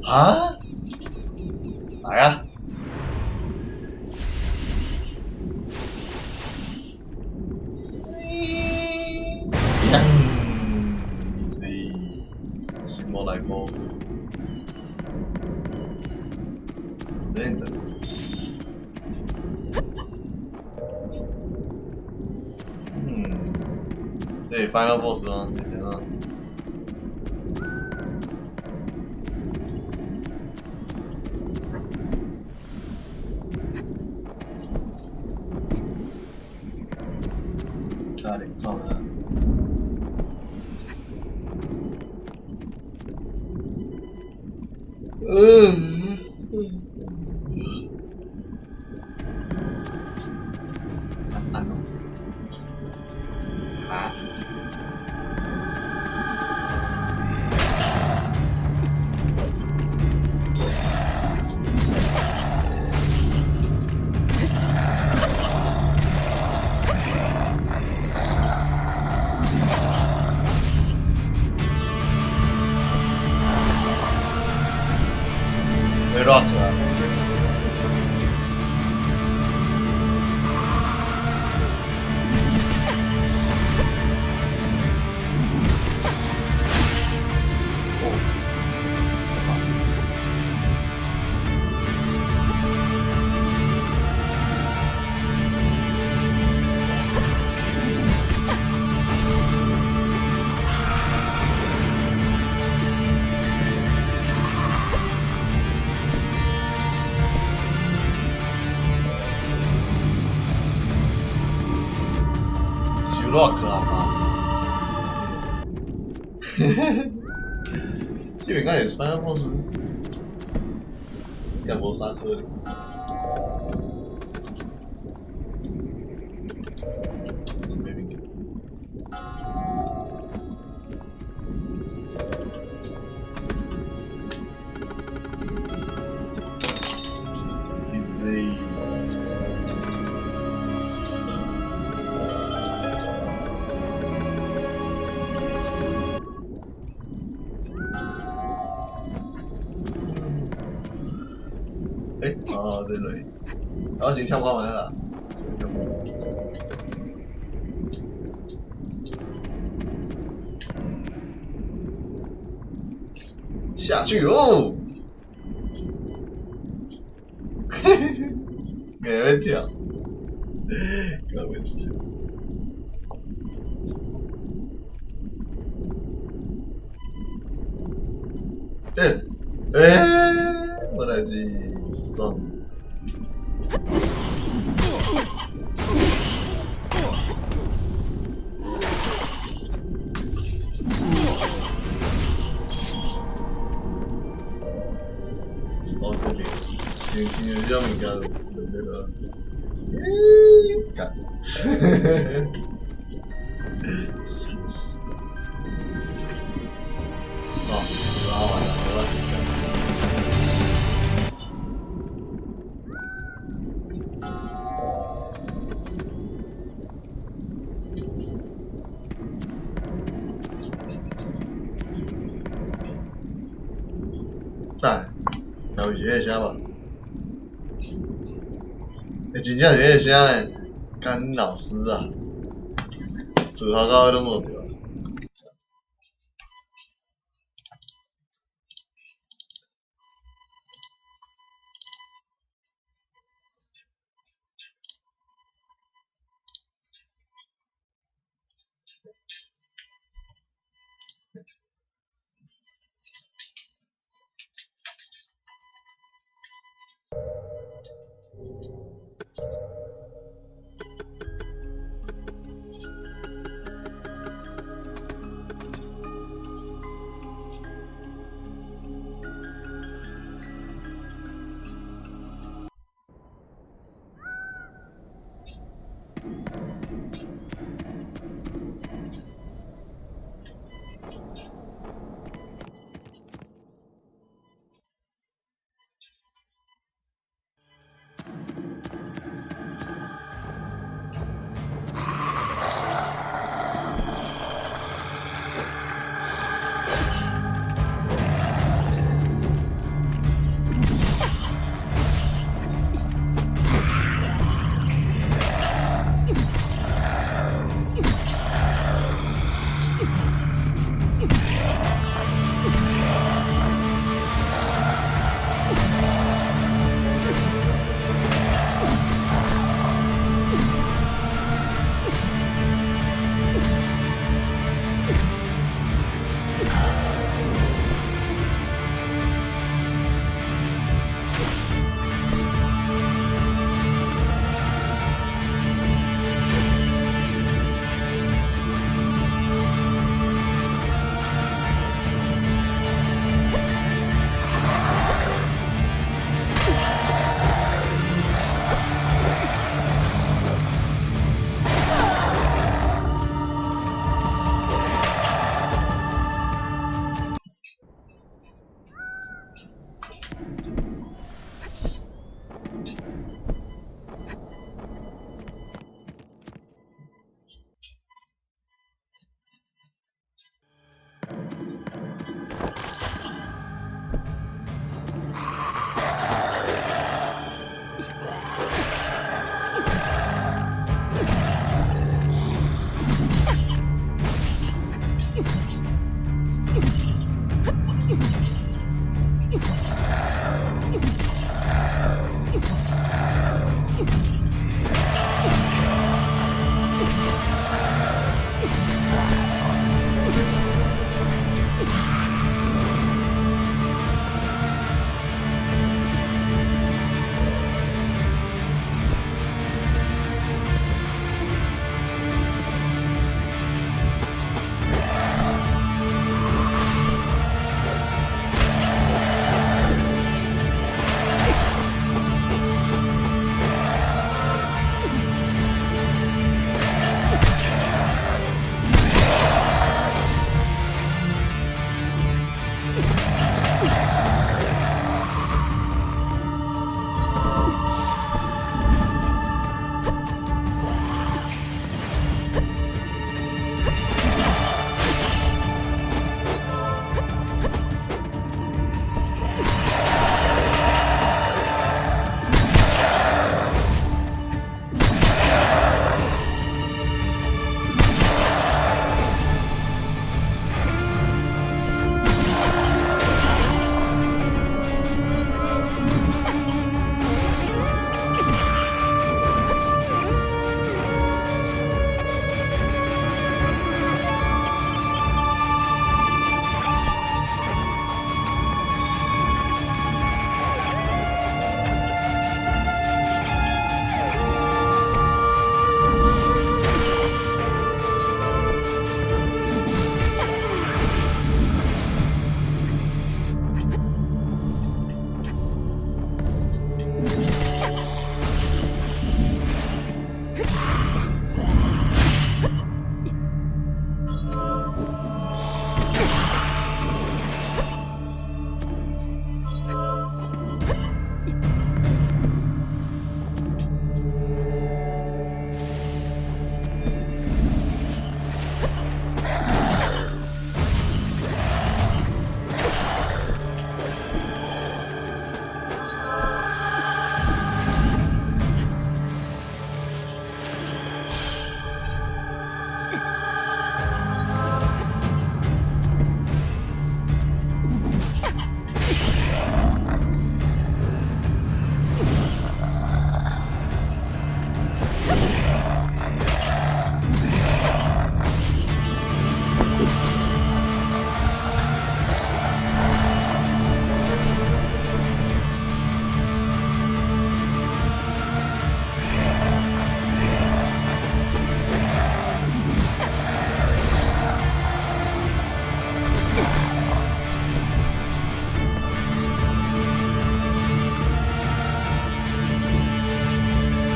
啊？來啊！砰！無來過，真的。嗯，這是 Final Boss 嗎？是嗎？差點看啊！嗯。按咯。啊？會 rock 啊！哦，好。傷 rock 啊嘛！這邊敢會是 Final Boss？應該無啥可能。沒物件。Easy。欸，哦，這類，我先跳過來啦。先跳過。下去嘍！嘿嘿嘿，硬欲跳，搞袂出去。欸欸，無代誌，爽。哦，這邊，先先這物件就這個，咦，幹，神奇。哦，拉完了，我先幹。讚，有是彼個聲無？欸，真正是彼個聲呢，幹老師啊！自頭到尾攏無著。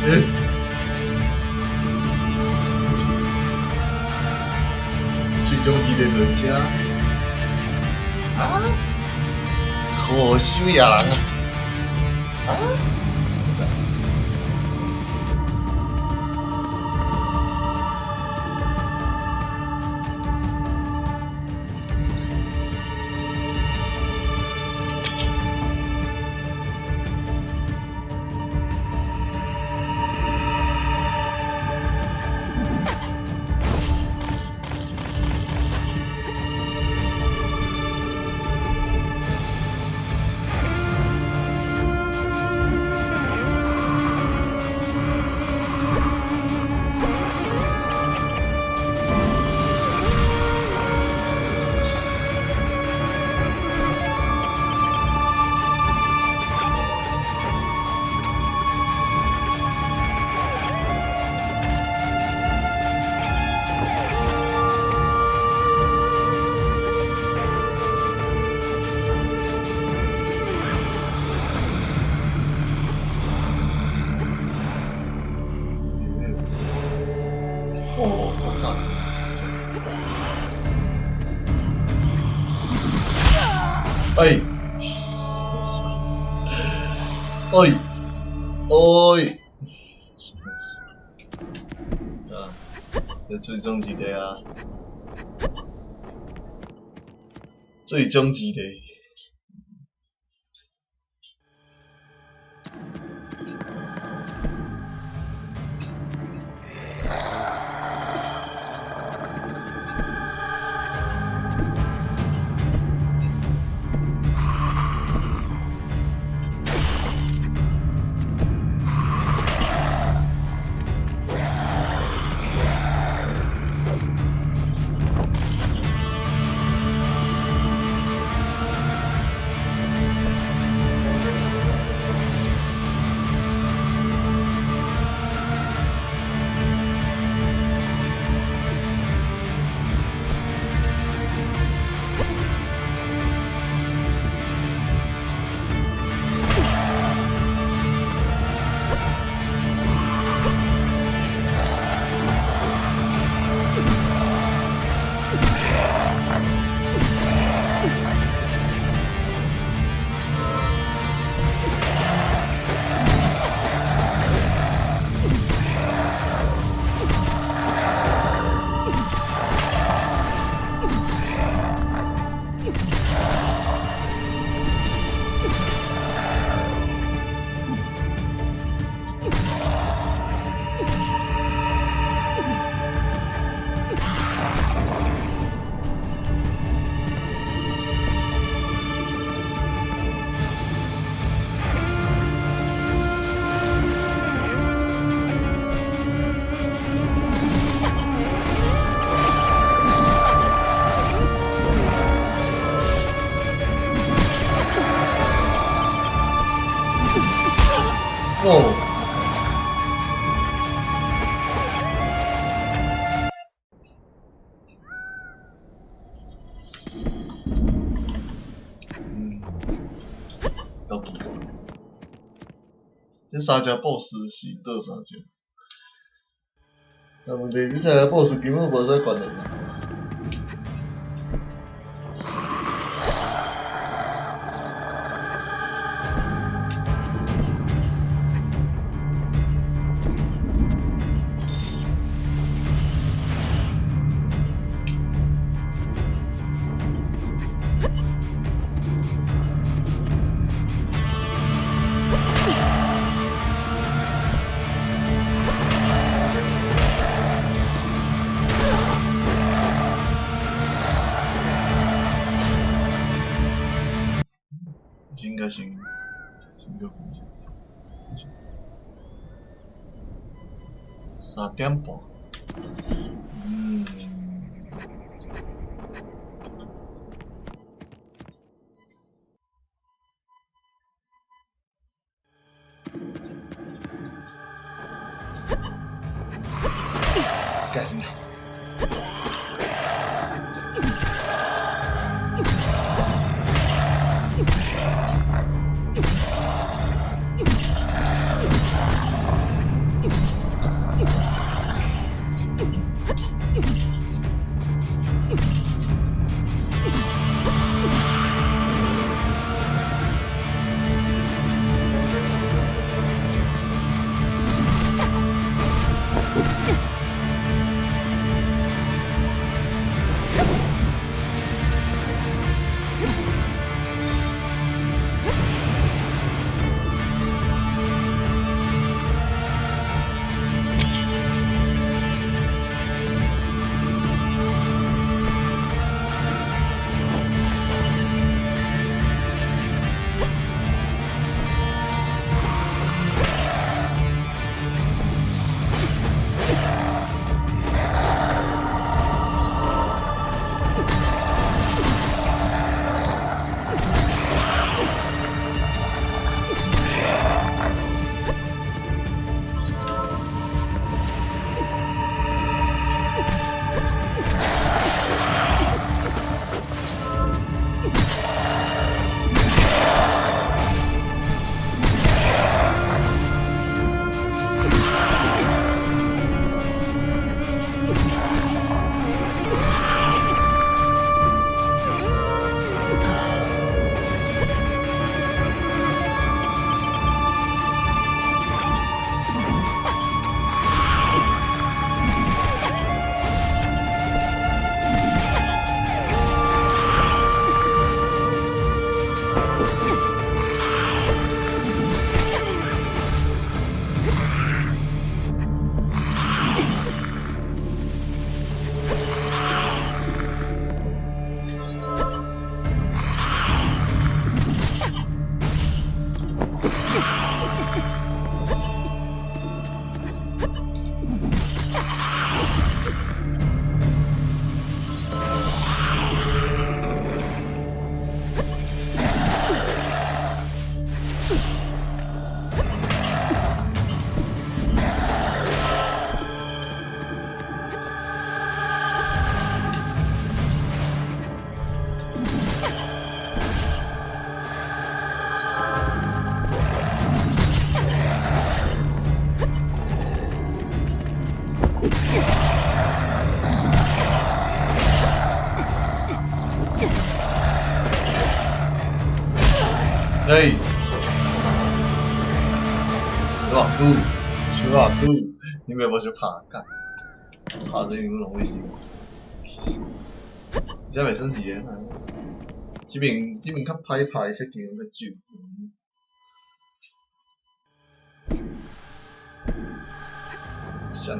欸，最終一个落遮，啊？好收野人啊！啊？哦，我靠！哎，哎，哎，啊，這最終一個啊，最終一個。哦。嗯，夠奇怪。這三隻 boss 是佗三隻？但問題這三個 boss 根本無啥關聯啊。應該先叫佢3點半。嗯。幹。哎，偌久，手偌久，你袂無想拍干？拍這有浪費時間。其實，這袂升級的，這邊較歹拍，設定較少。啥？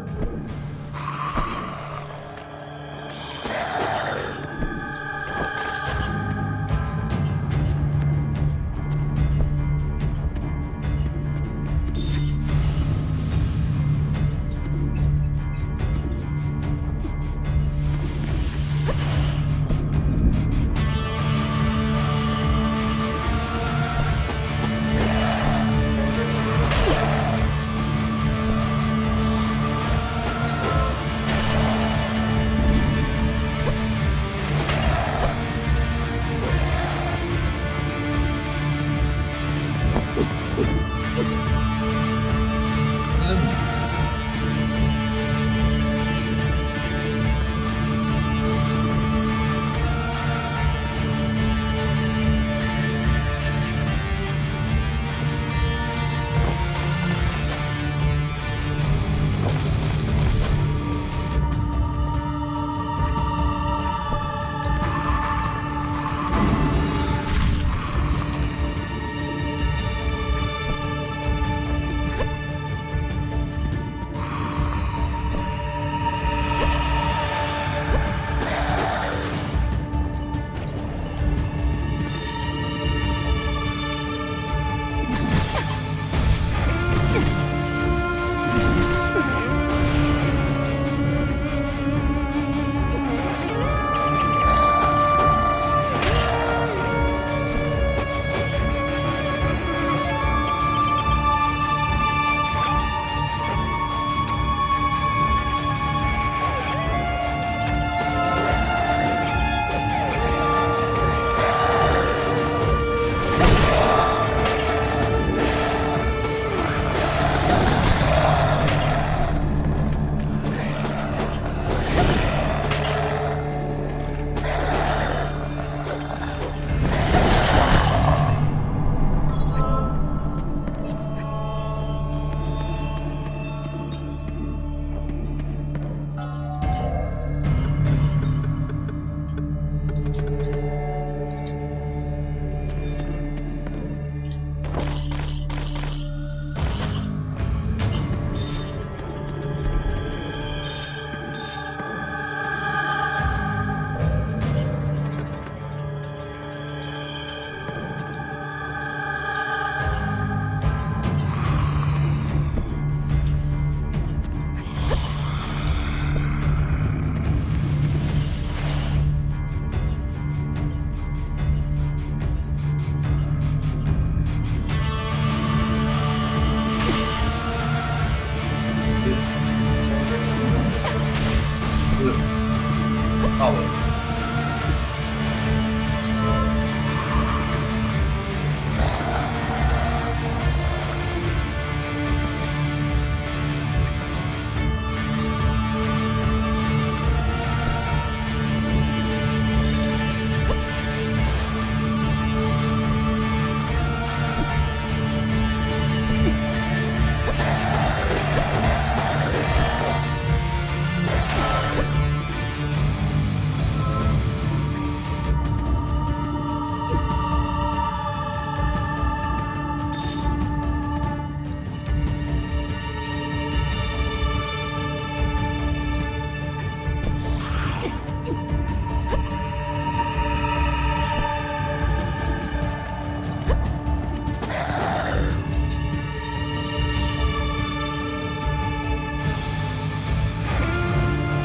到了。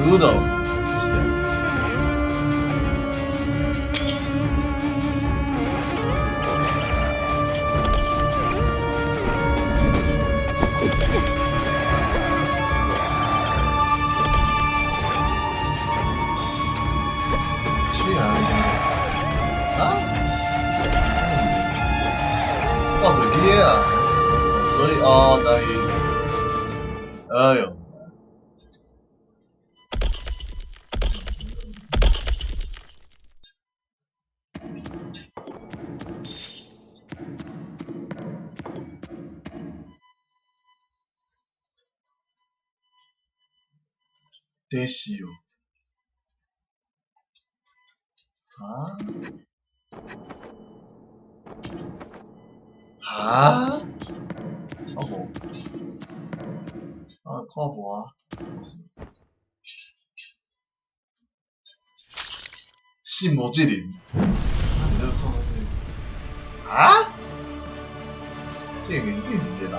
嘟豆，是啊。是啊，啊？到嘴边啊！所以哦，在意思。哎呦！第四哦。啊？哈？看無？啊，看無啊？無是。信魔之靈。啊，你這個看到這個？啊？這個一定是一個人。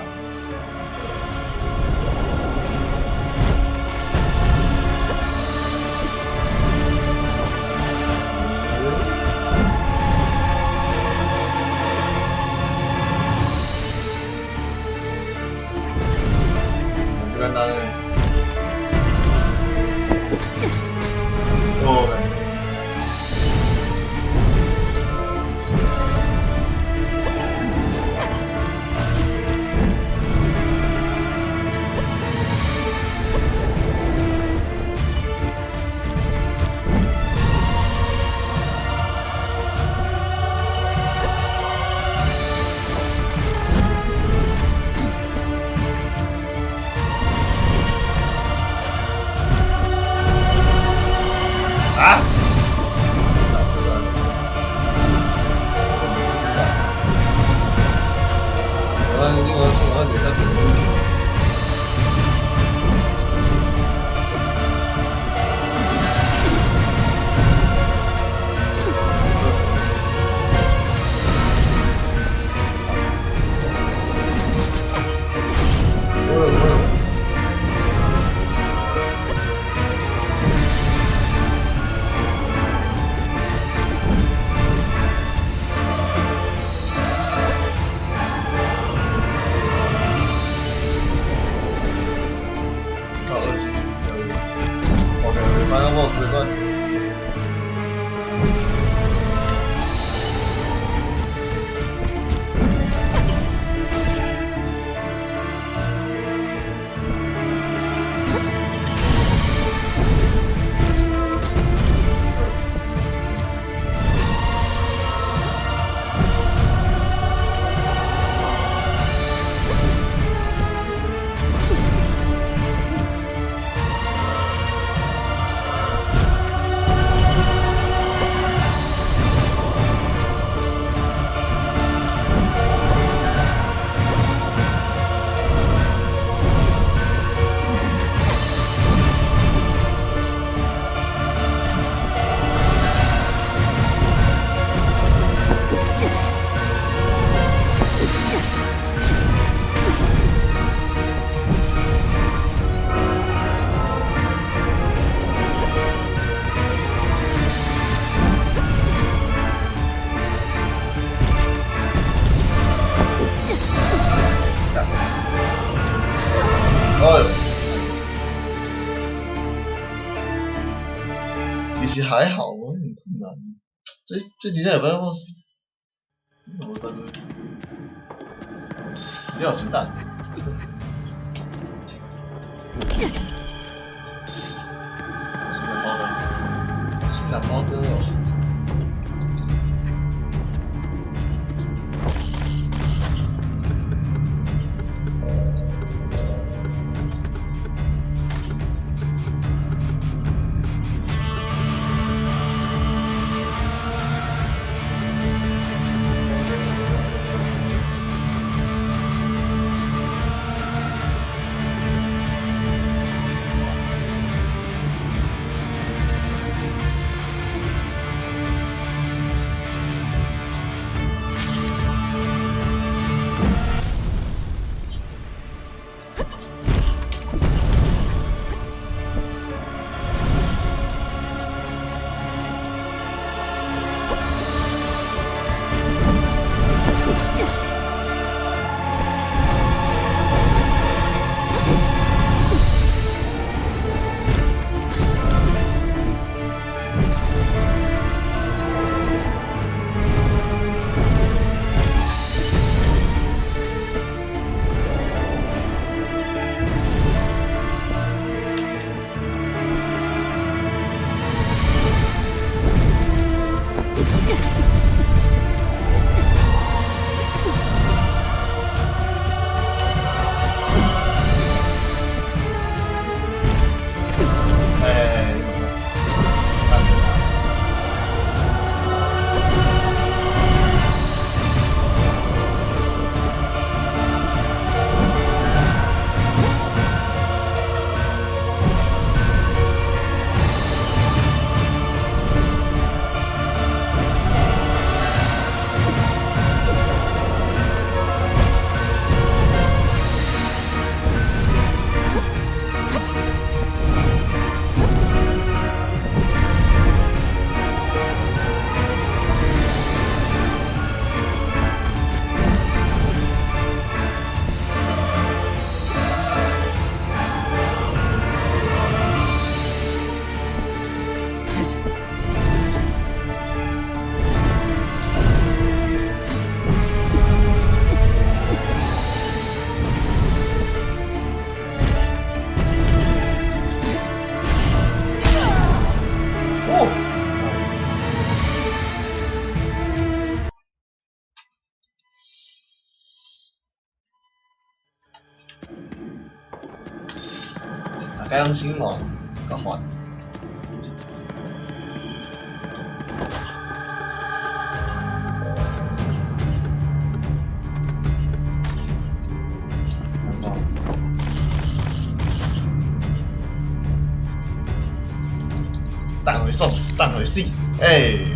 簡單嘞。哦，感覺。啊！老是啊，我我我我我靠二級，OK，反正 BOSS 的關。哎呦，其實還好，我很困難。這這幾天有辦法死？我這個比較簡單。新的包哥，新的包哥哦。更新哦，較煩。等會爽，等會死，欸！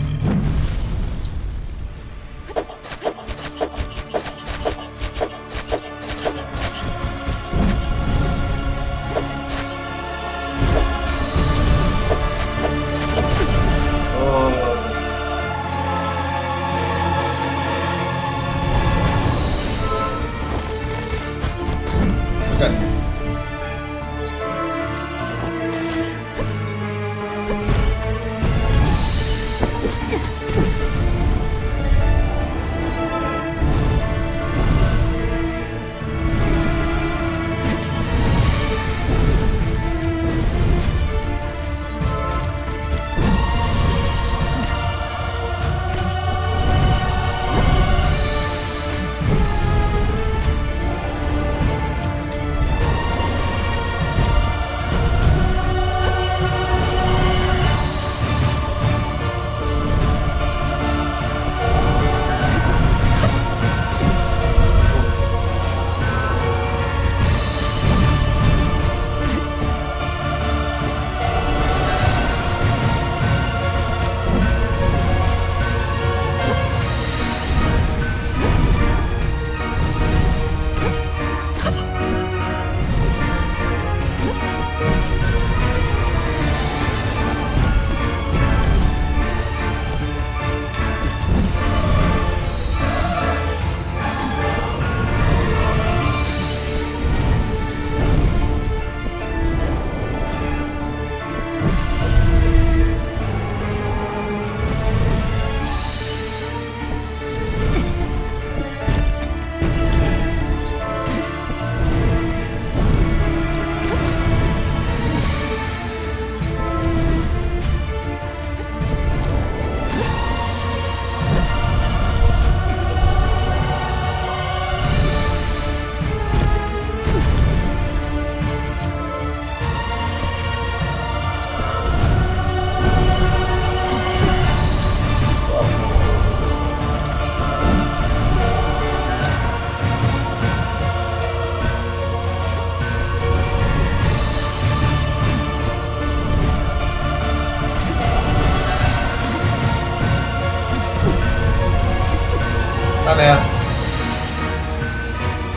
等下啊！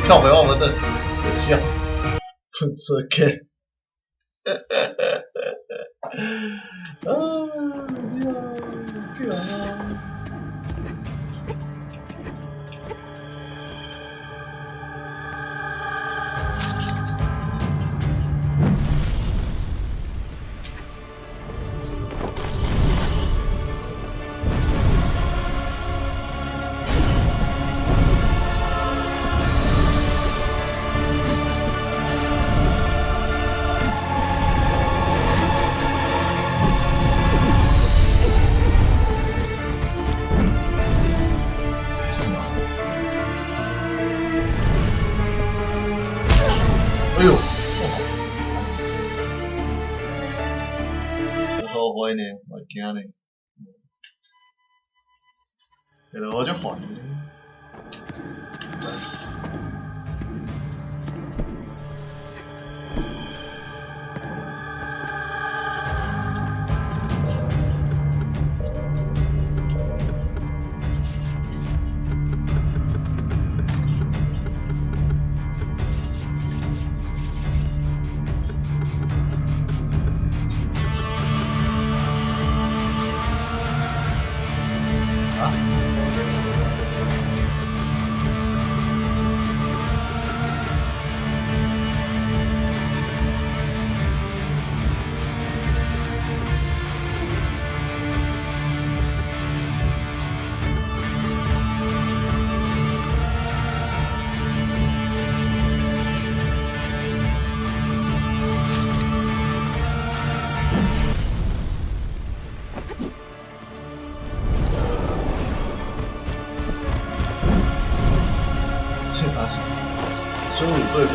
靠北我無得，別笑，喷射客，啊！這叫啊！哎呦，好壞呢，會驚呢，其實我就煩呢。這啥事？羞辱對手。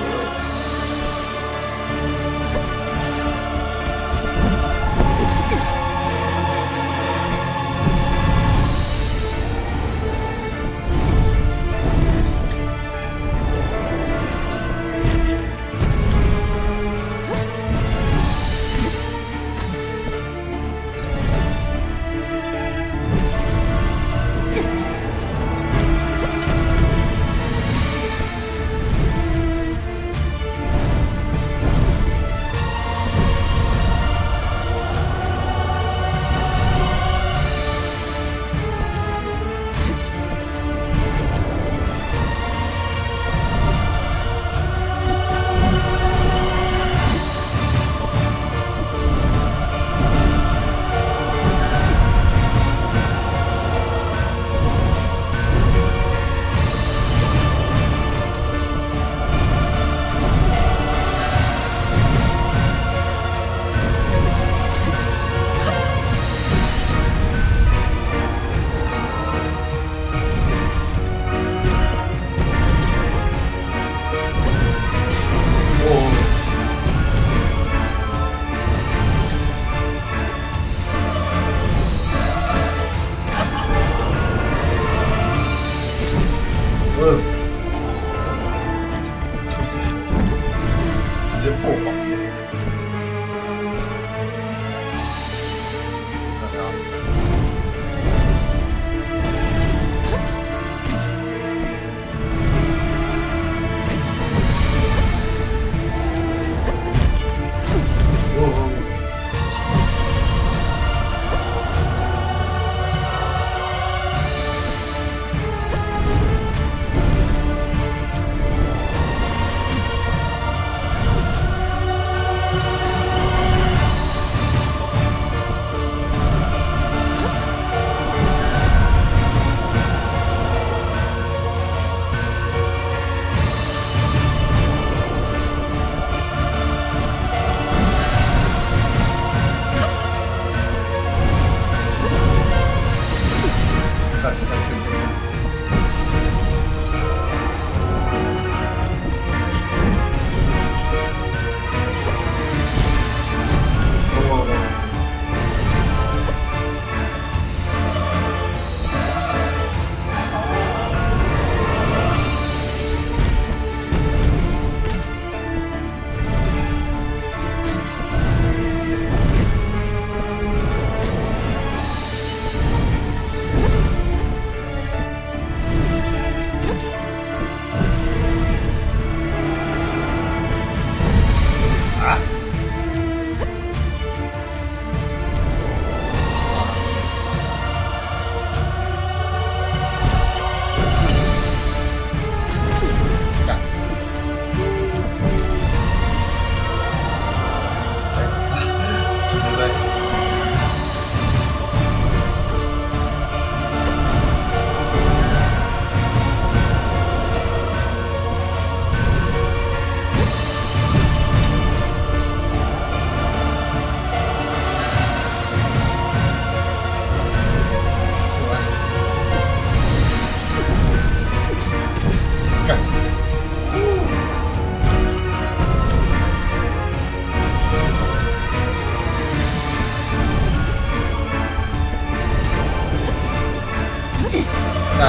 干！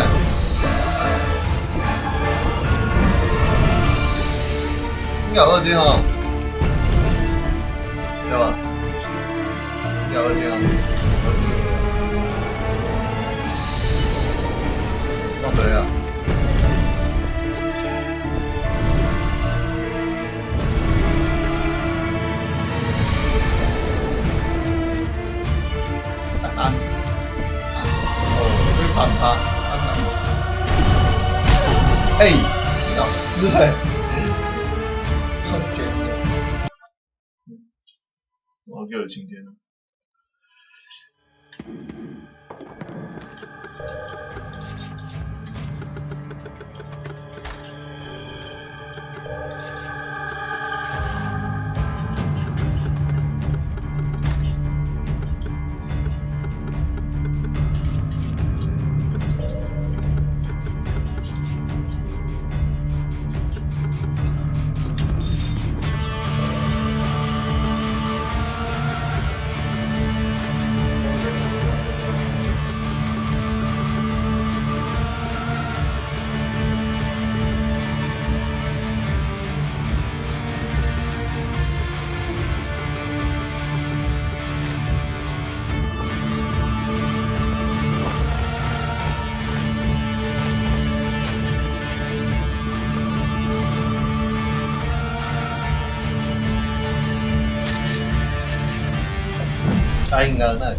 應該有二階吼，對吧？應該有二階吼，二階。弄誰啊？啊！哦，會反趴，啊欸，老師欸，衝給你！我叫晴天。答應啊，那。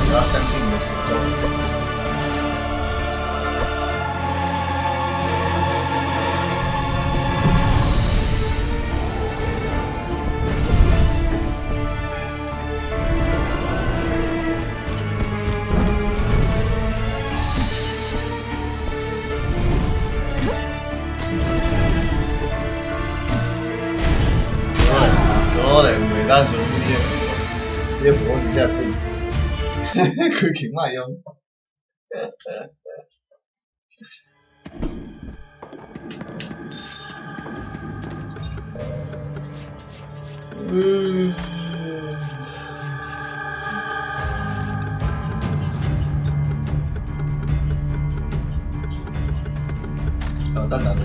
你要相信你的武功。可能袂當相信你的武功，你的武功真正廢，開拳莫用。嗯。啊，等等下。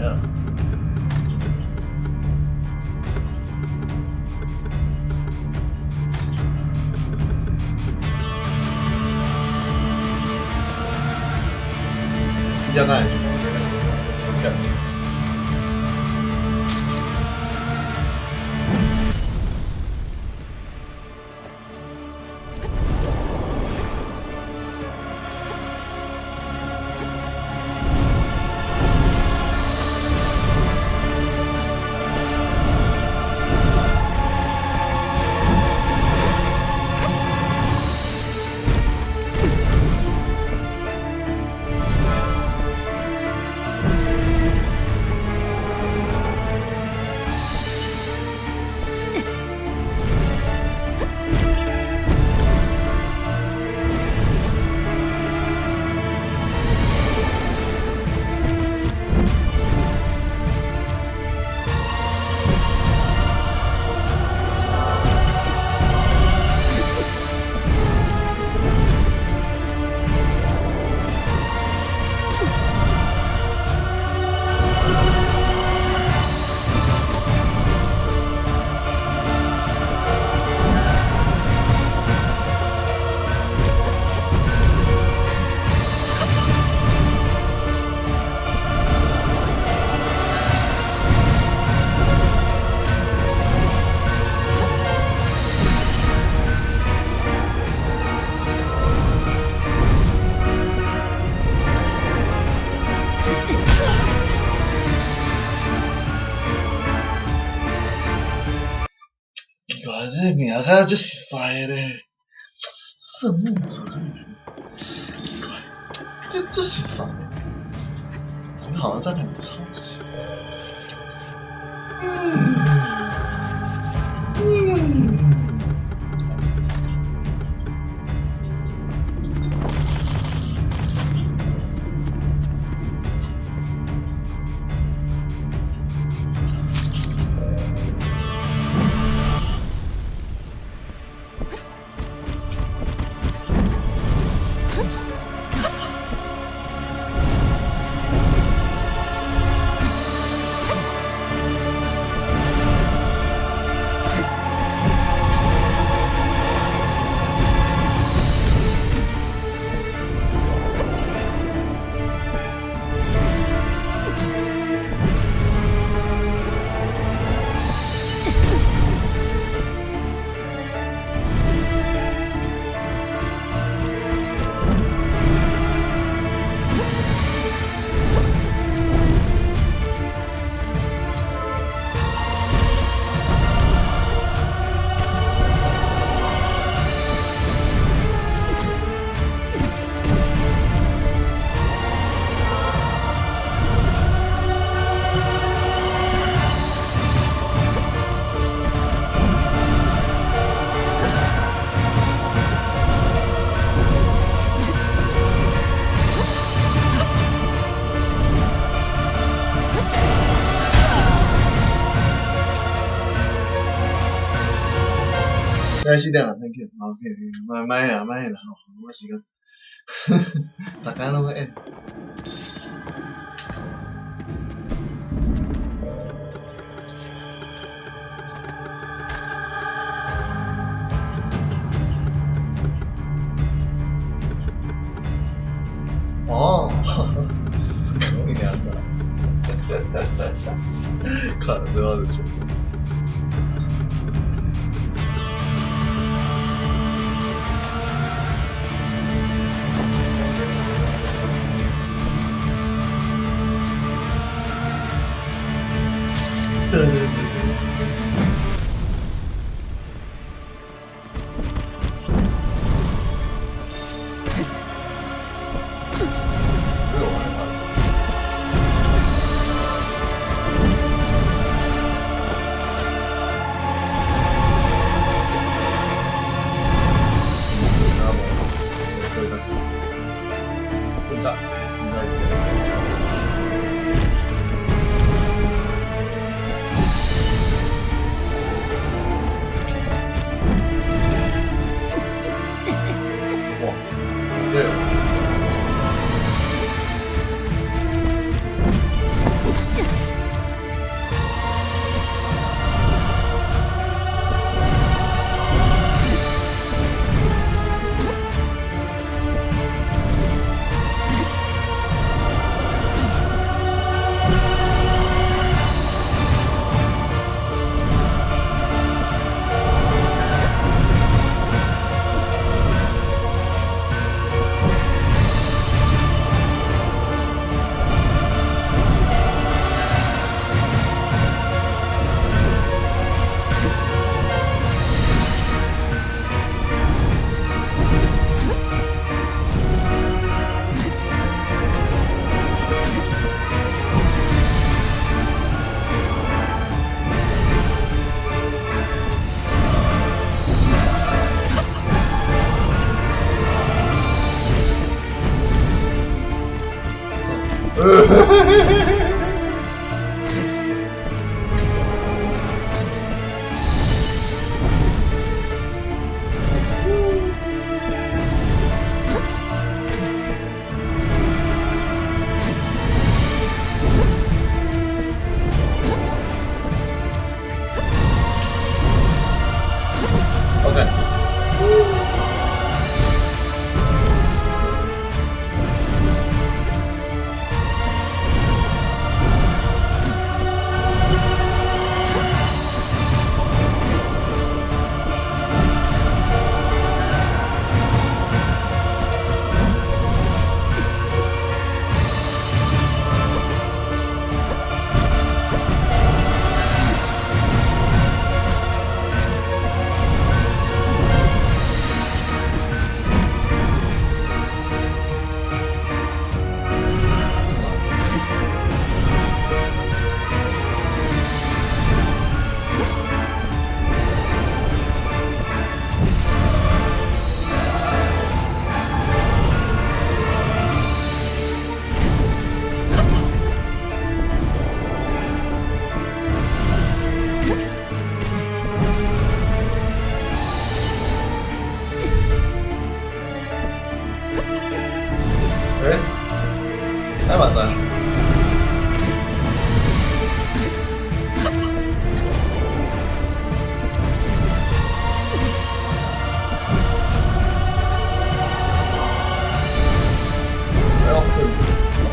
你這敢會是無？奇怪，這個名較足熟似的咧，聖木澤圓，奇怪，這足熟似的，你好像在哪裡抄襲。嗯嗯。現在4點啦，thank you，OK，莫莫啦，莫啦吼，無時間，逐工攏咧演。哦，すごいね、あんた。看了最後的全部。對對對對對。沒有玩法。那麼，對的，混蛋，應該。哇，這個。OK。欸，還嘛知？哎呦，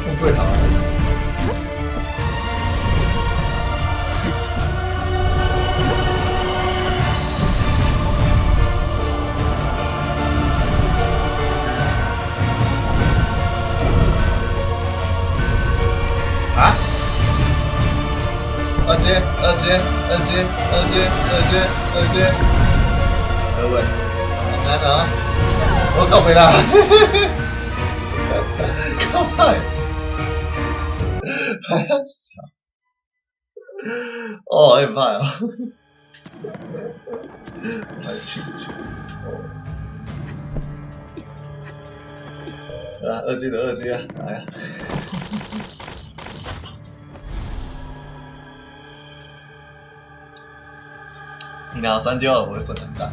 碰對頭啊！啊？二階，二階，二階，二階，二階，二階，各位，安安啊！我靠沒啦！靠歹，歹小，哦，很歹哦，歹親切哦。啊，二階的二階啊，來啊！你拿三階我會算很大。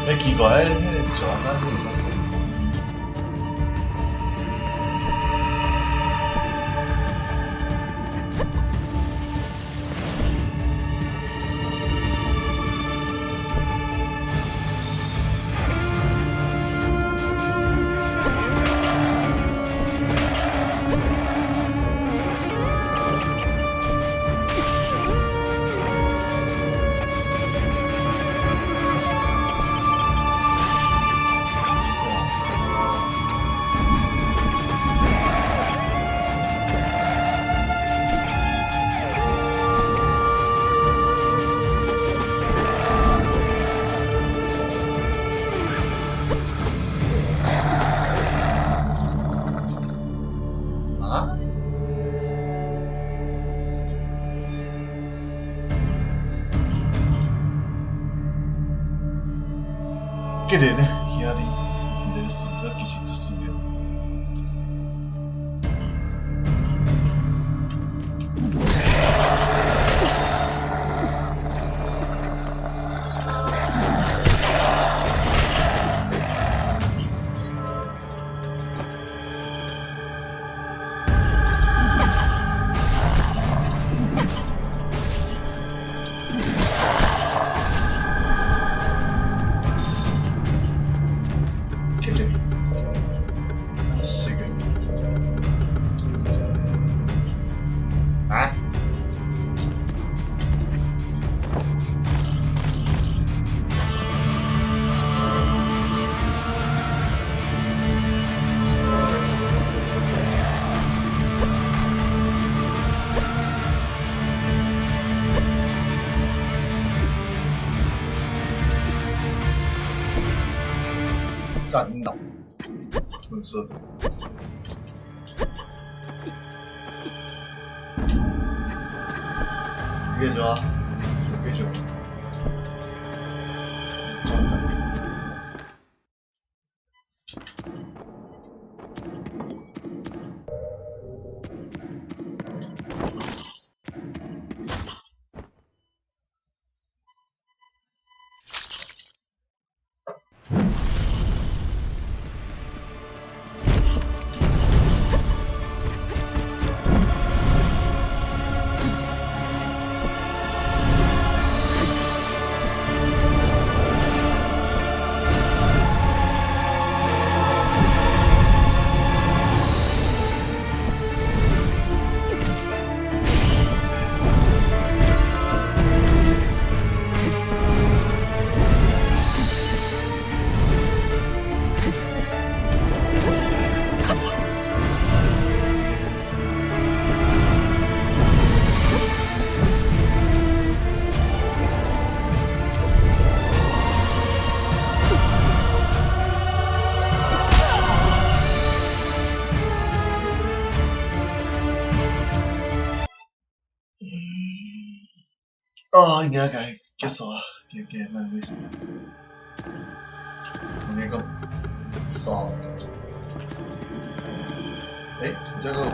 欸，奇怪，彼个石敢會使啊？竟然呢，兄弟，真正输了，其實就輸了。竟然，死嘅！啊？干扰，褪色的。繼續啊，繼續。裝緊。啊，應該該結束啊，加加慢慢時間。我跟你講，三，欸，你這個。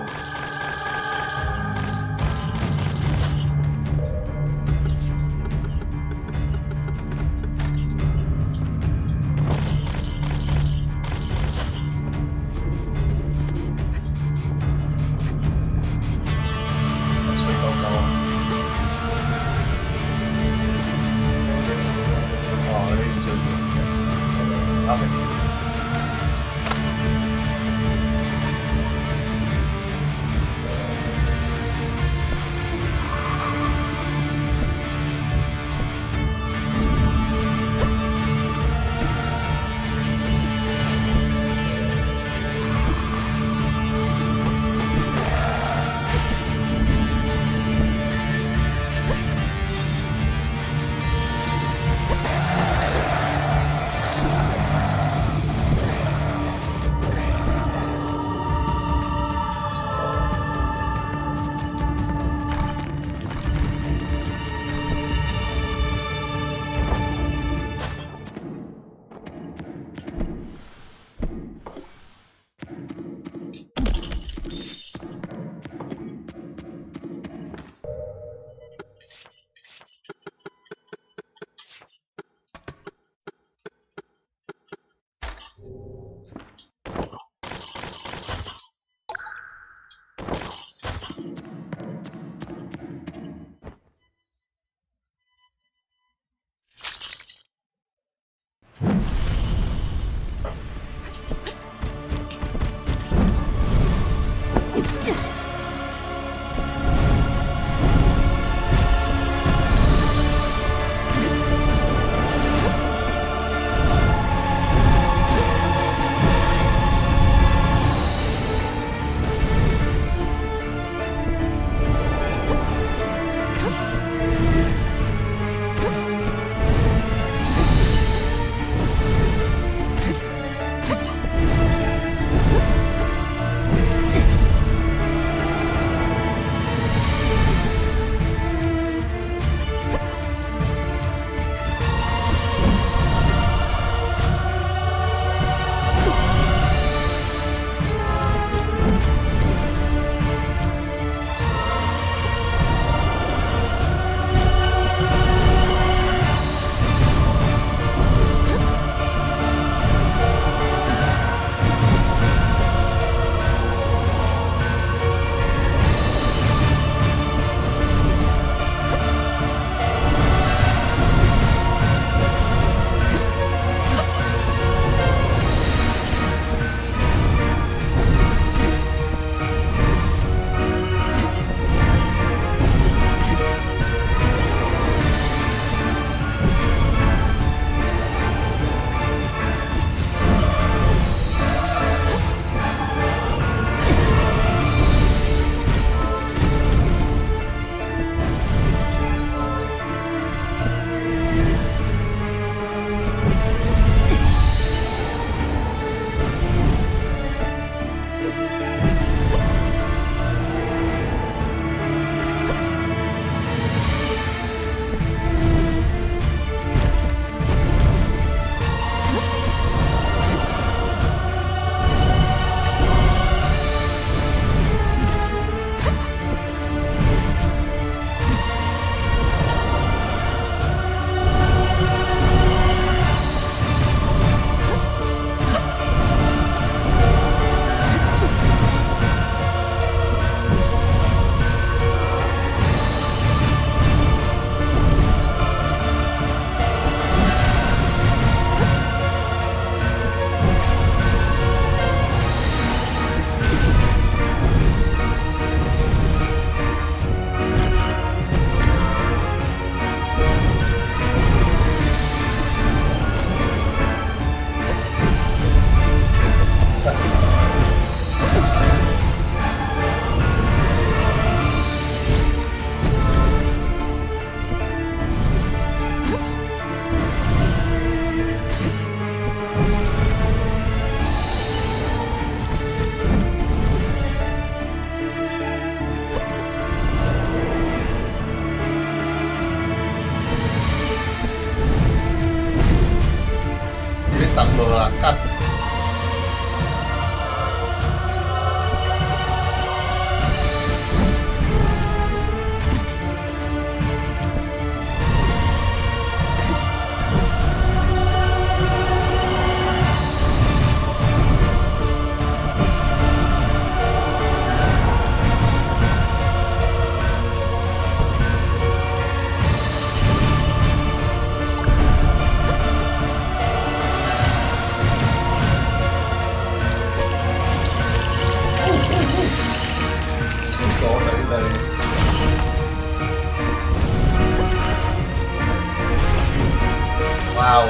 哇哦，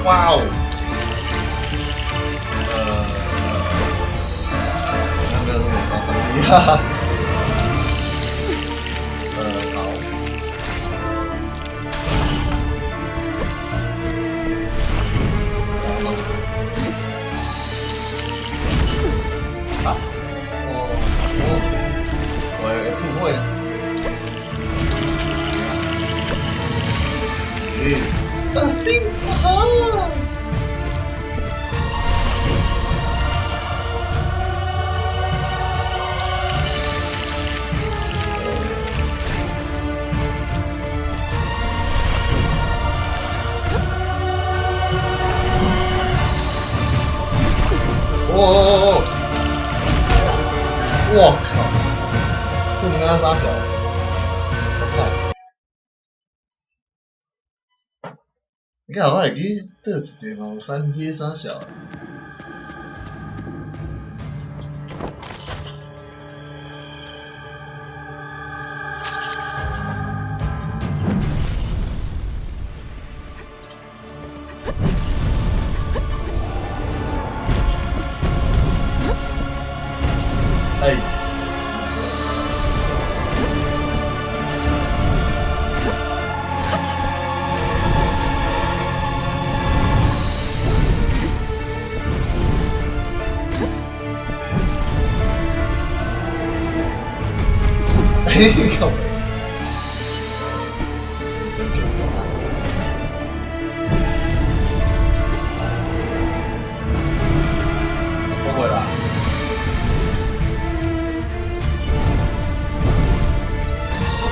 哇哦，那没有什么杀伤力，哈哈。好。啊，我会不会？当心啊！哦哦哦！我靠！不跟他杀小，我看。你看，我会记佗一个嘛有三阶三小。靠北，先給答案。不會啦。是。哦。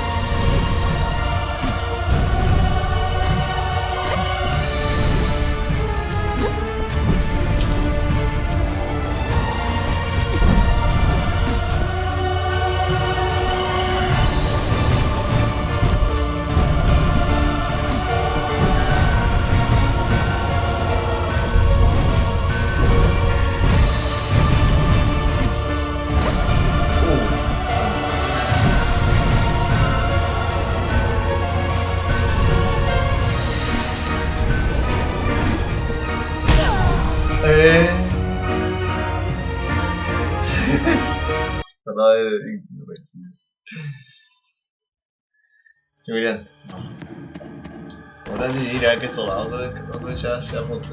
欸，找到那個影子的位置，就這樣。我但是一兩結束了，我閣寫寫報告。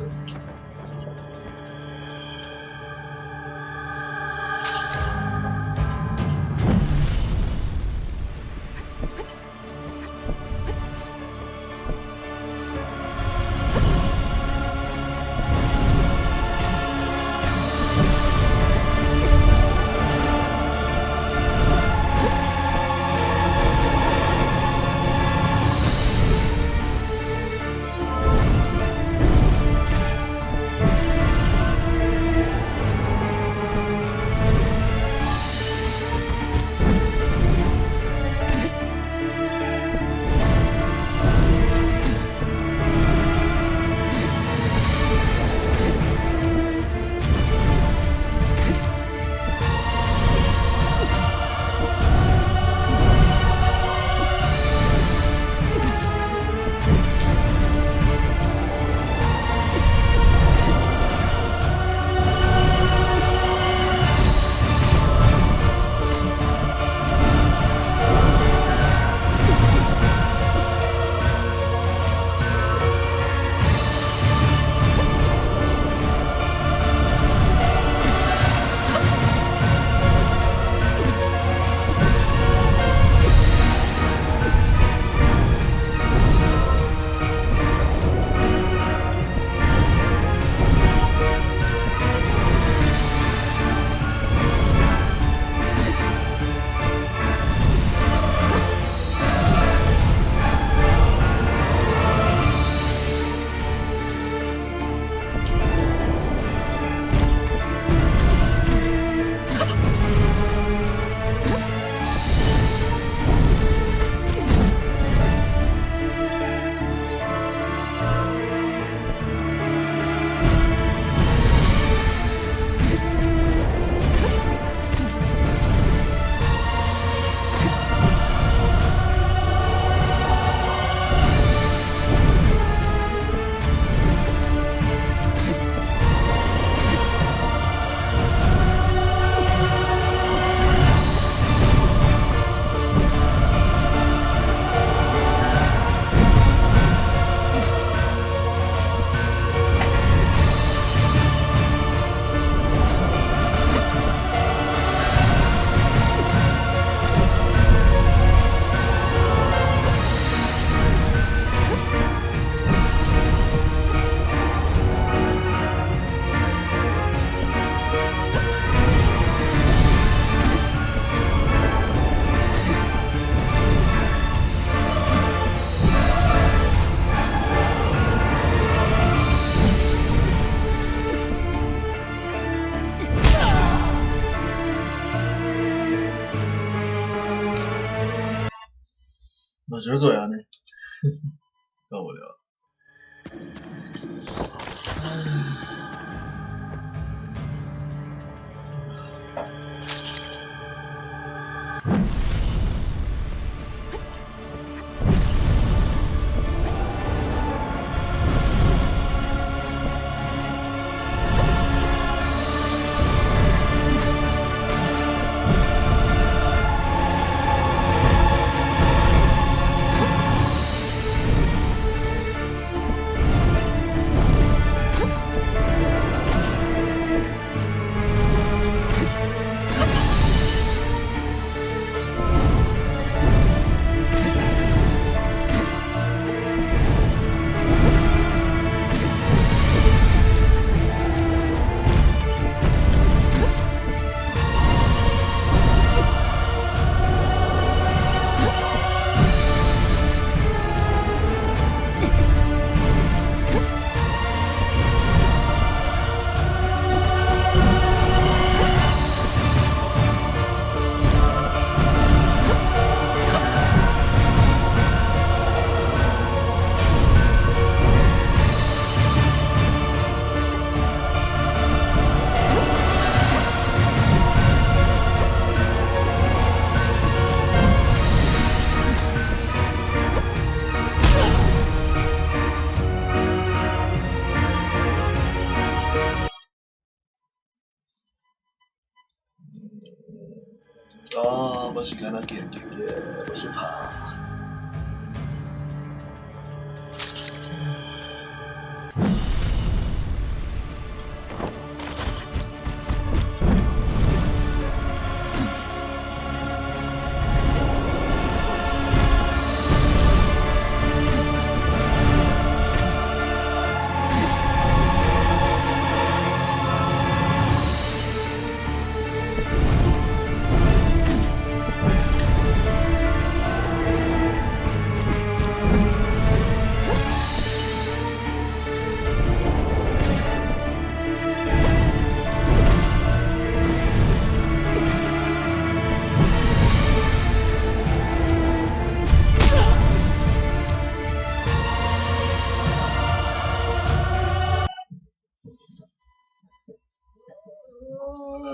嘛就過按呢，夠無聊。啊，無時間啊，行行行，無相拍。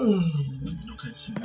嗯，又開始了。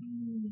嗯。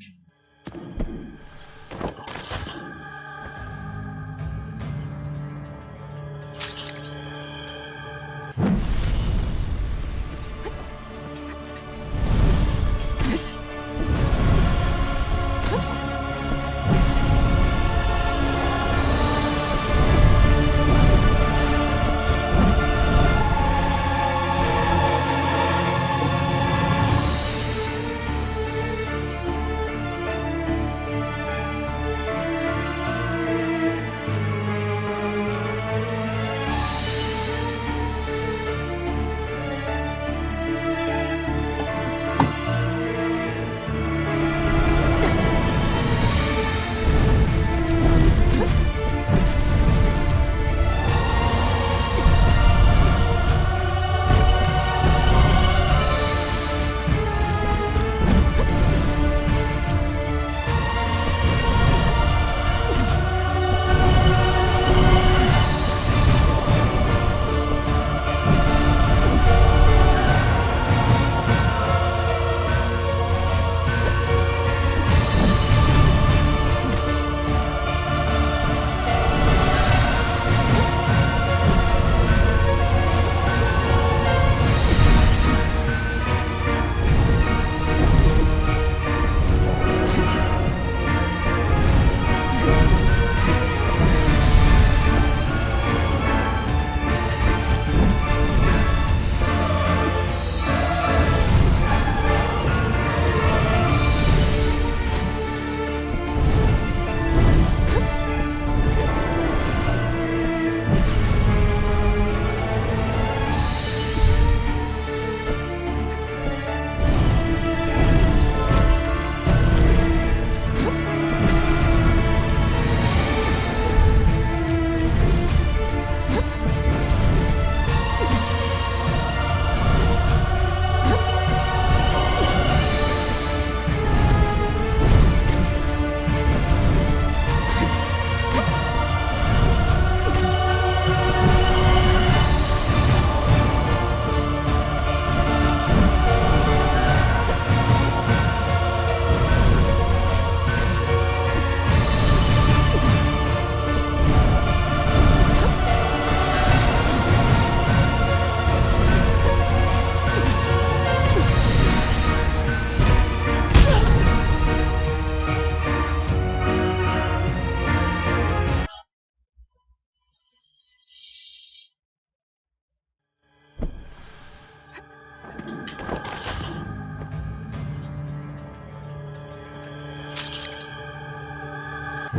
這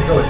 個位。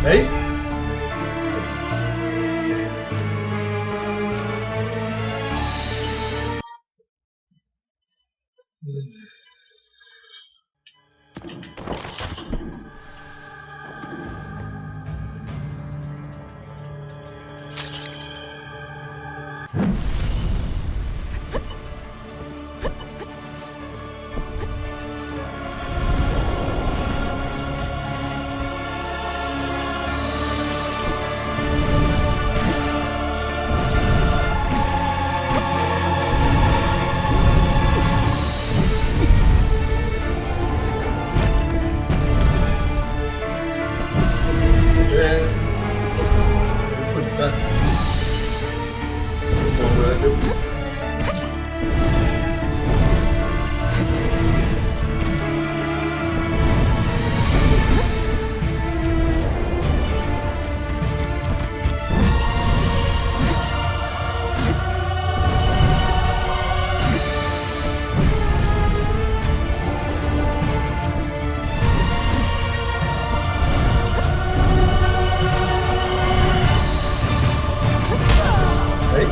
欸？這邊困一半，我回來就。欸？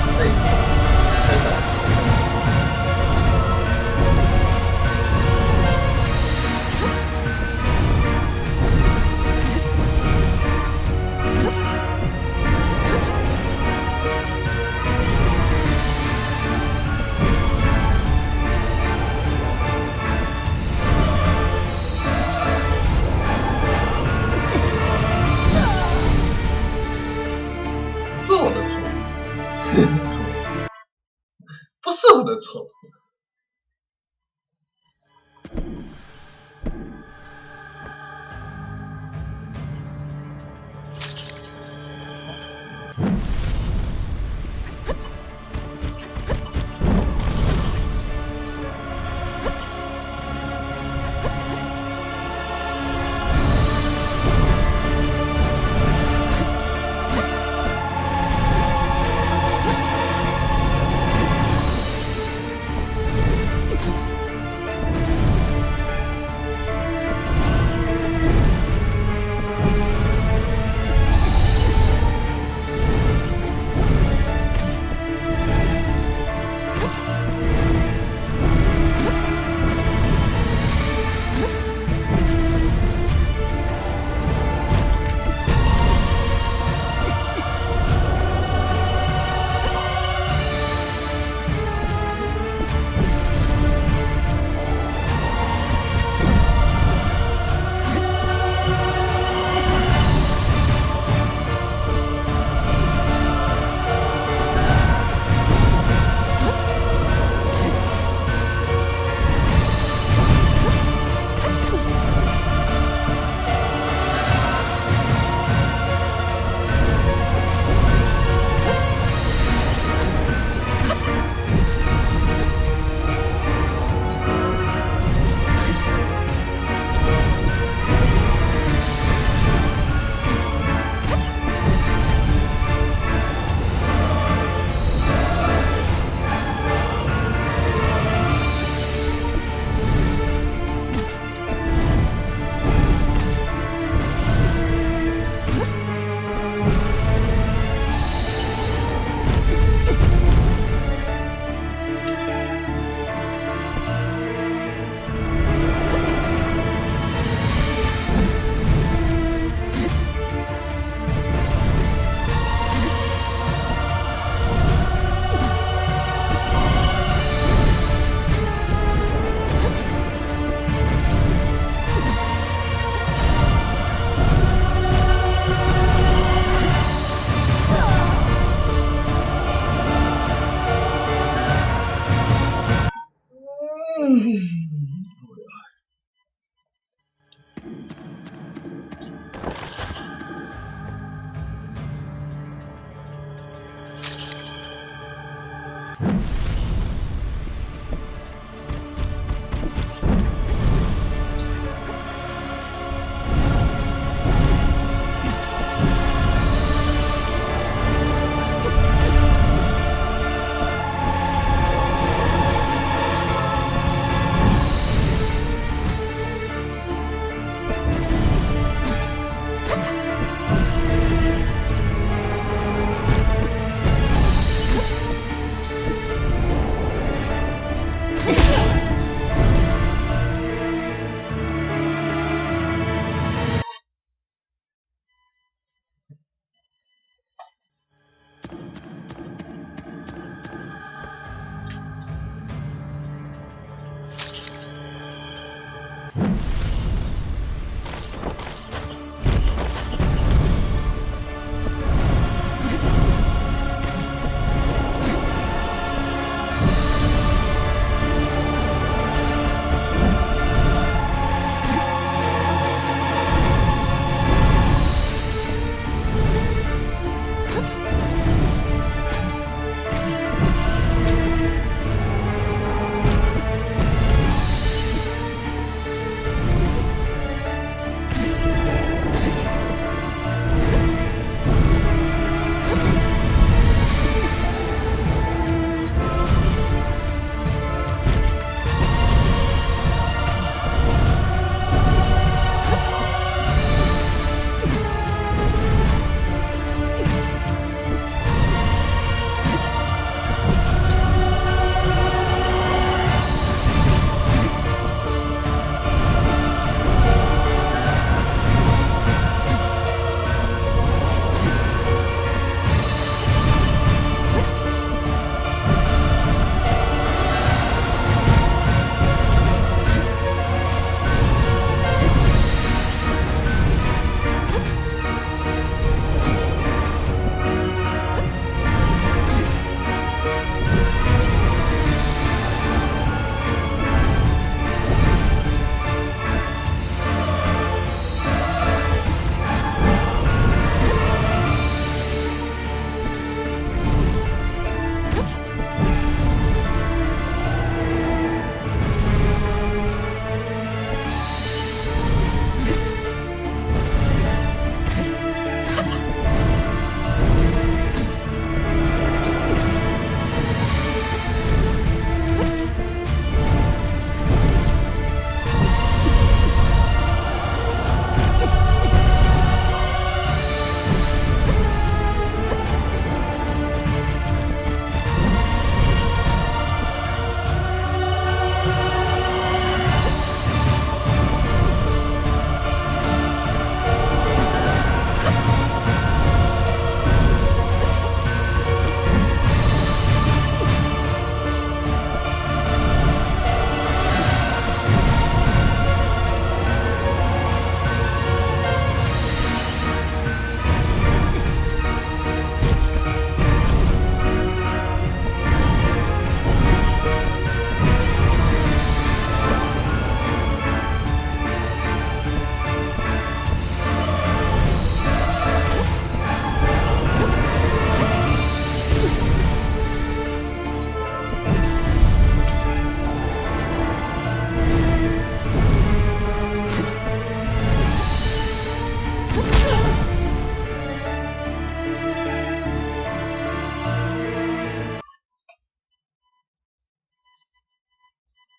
欸，等等。不是我的錯，不是的錯。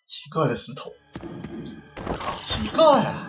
奇怪的石頭，好奇怪啊！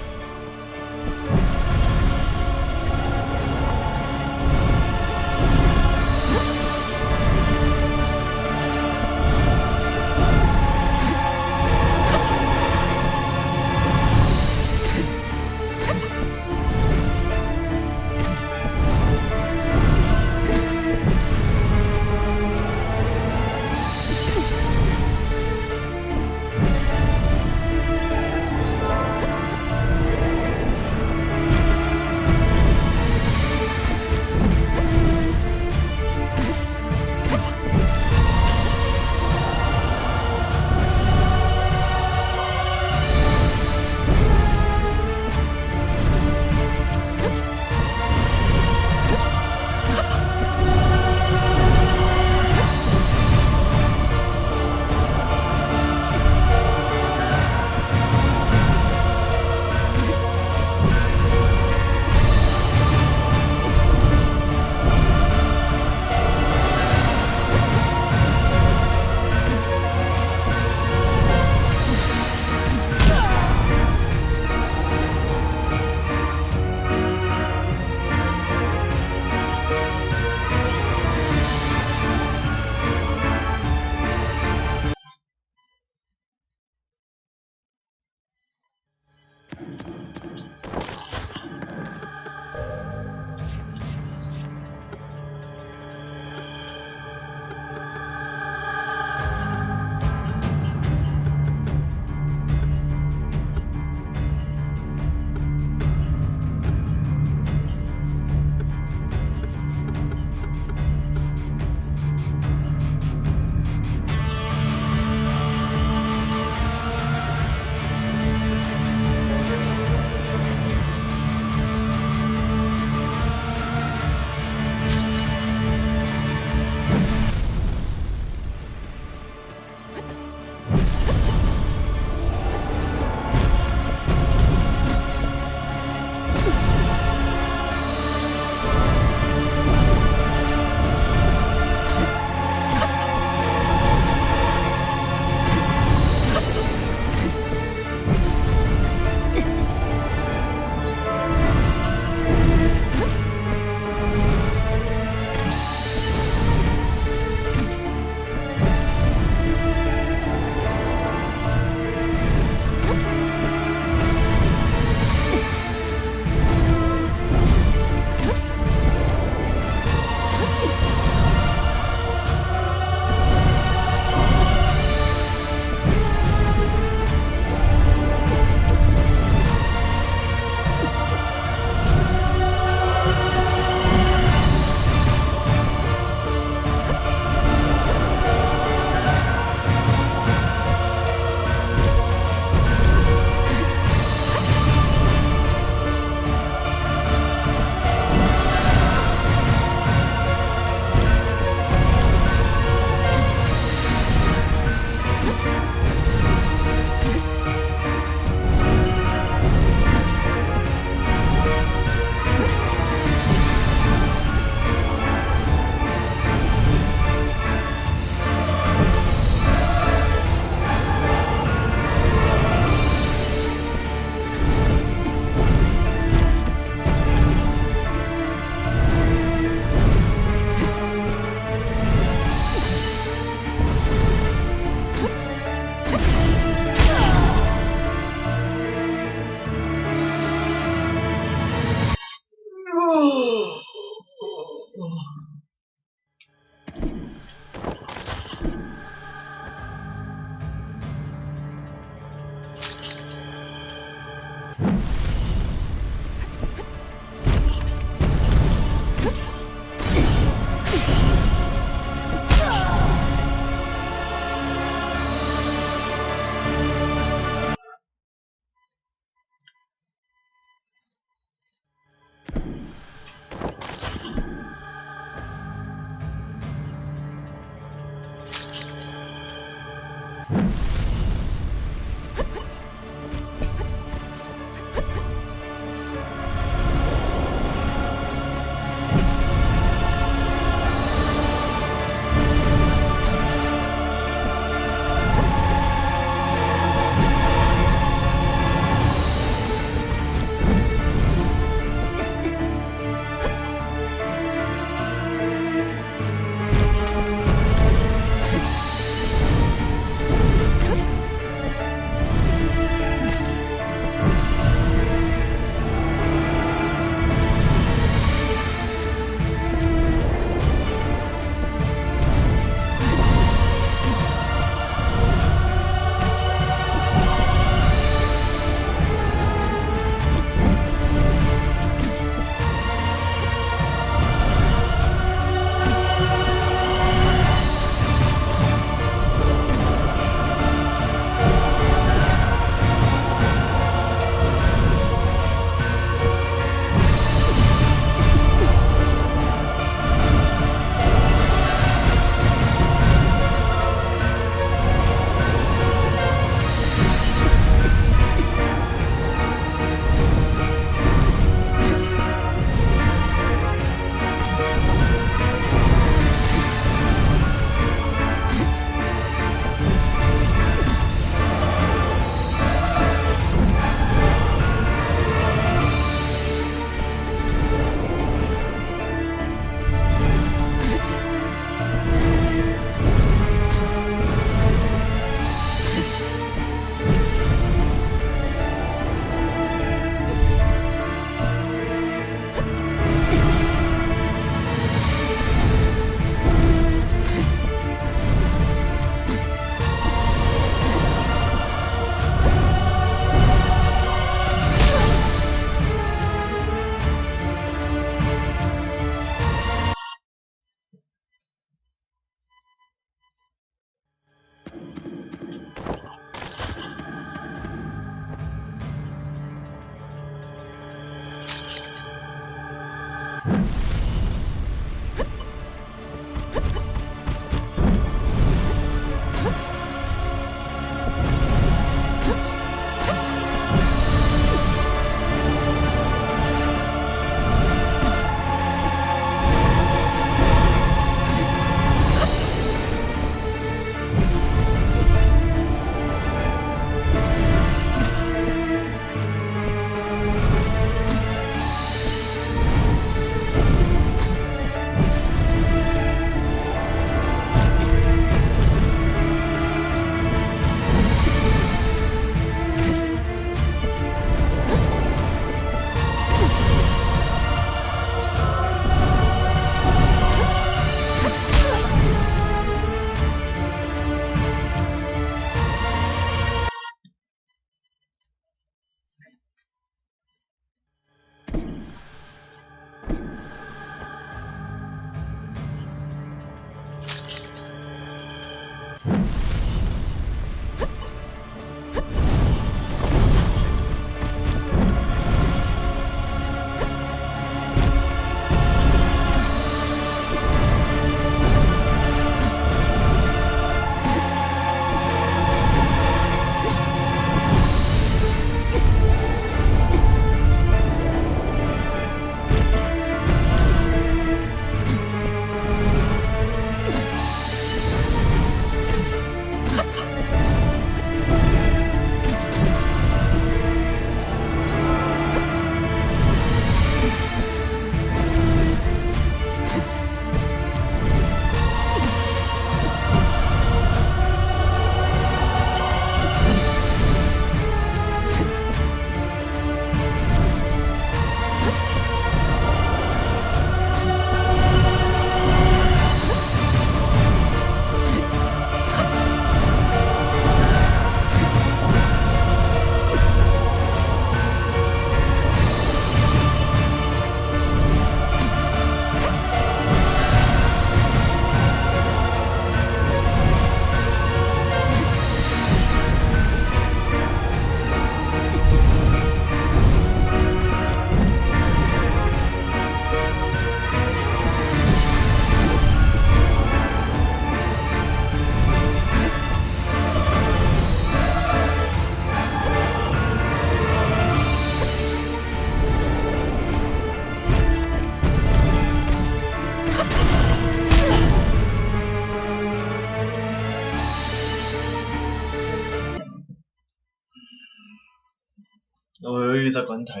我猶豫在關台，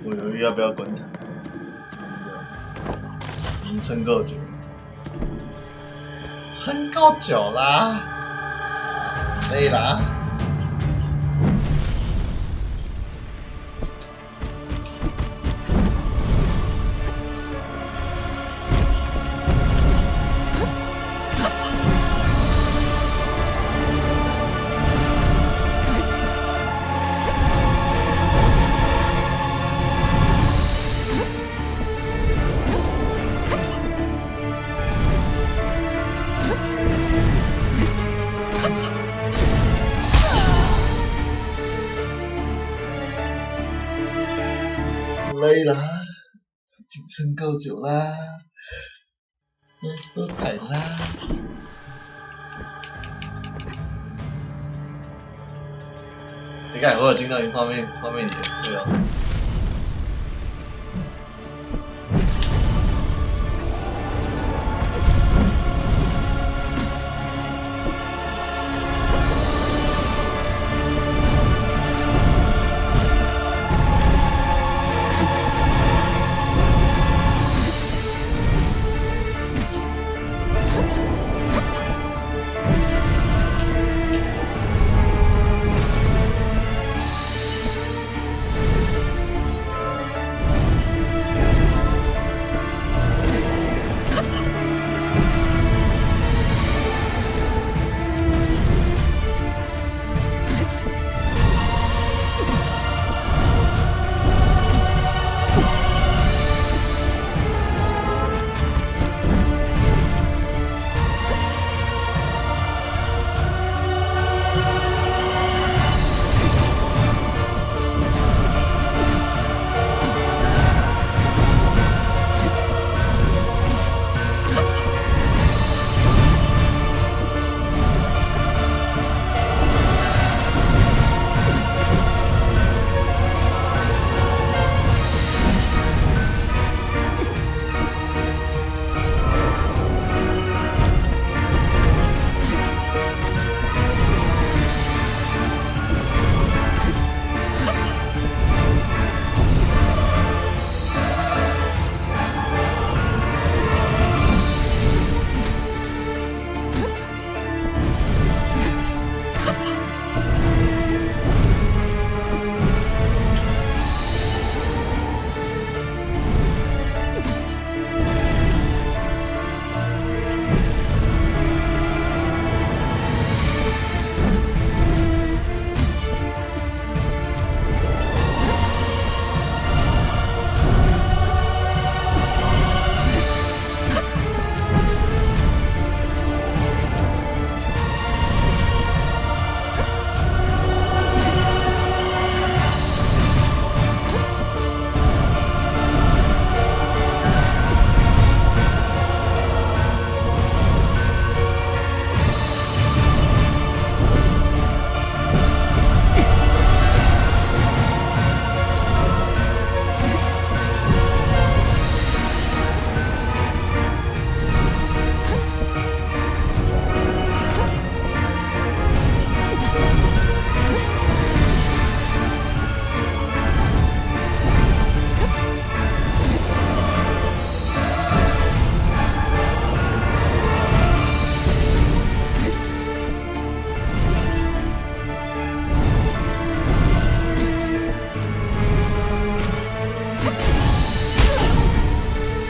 我猶豫要不要關台。已經撐夠久，撐夠久啦，累啦。累啦，已經撐夠久啦，該收台啦。你看，我有進到畫面，畫面裡顏色哦。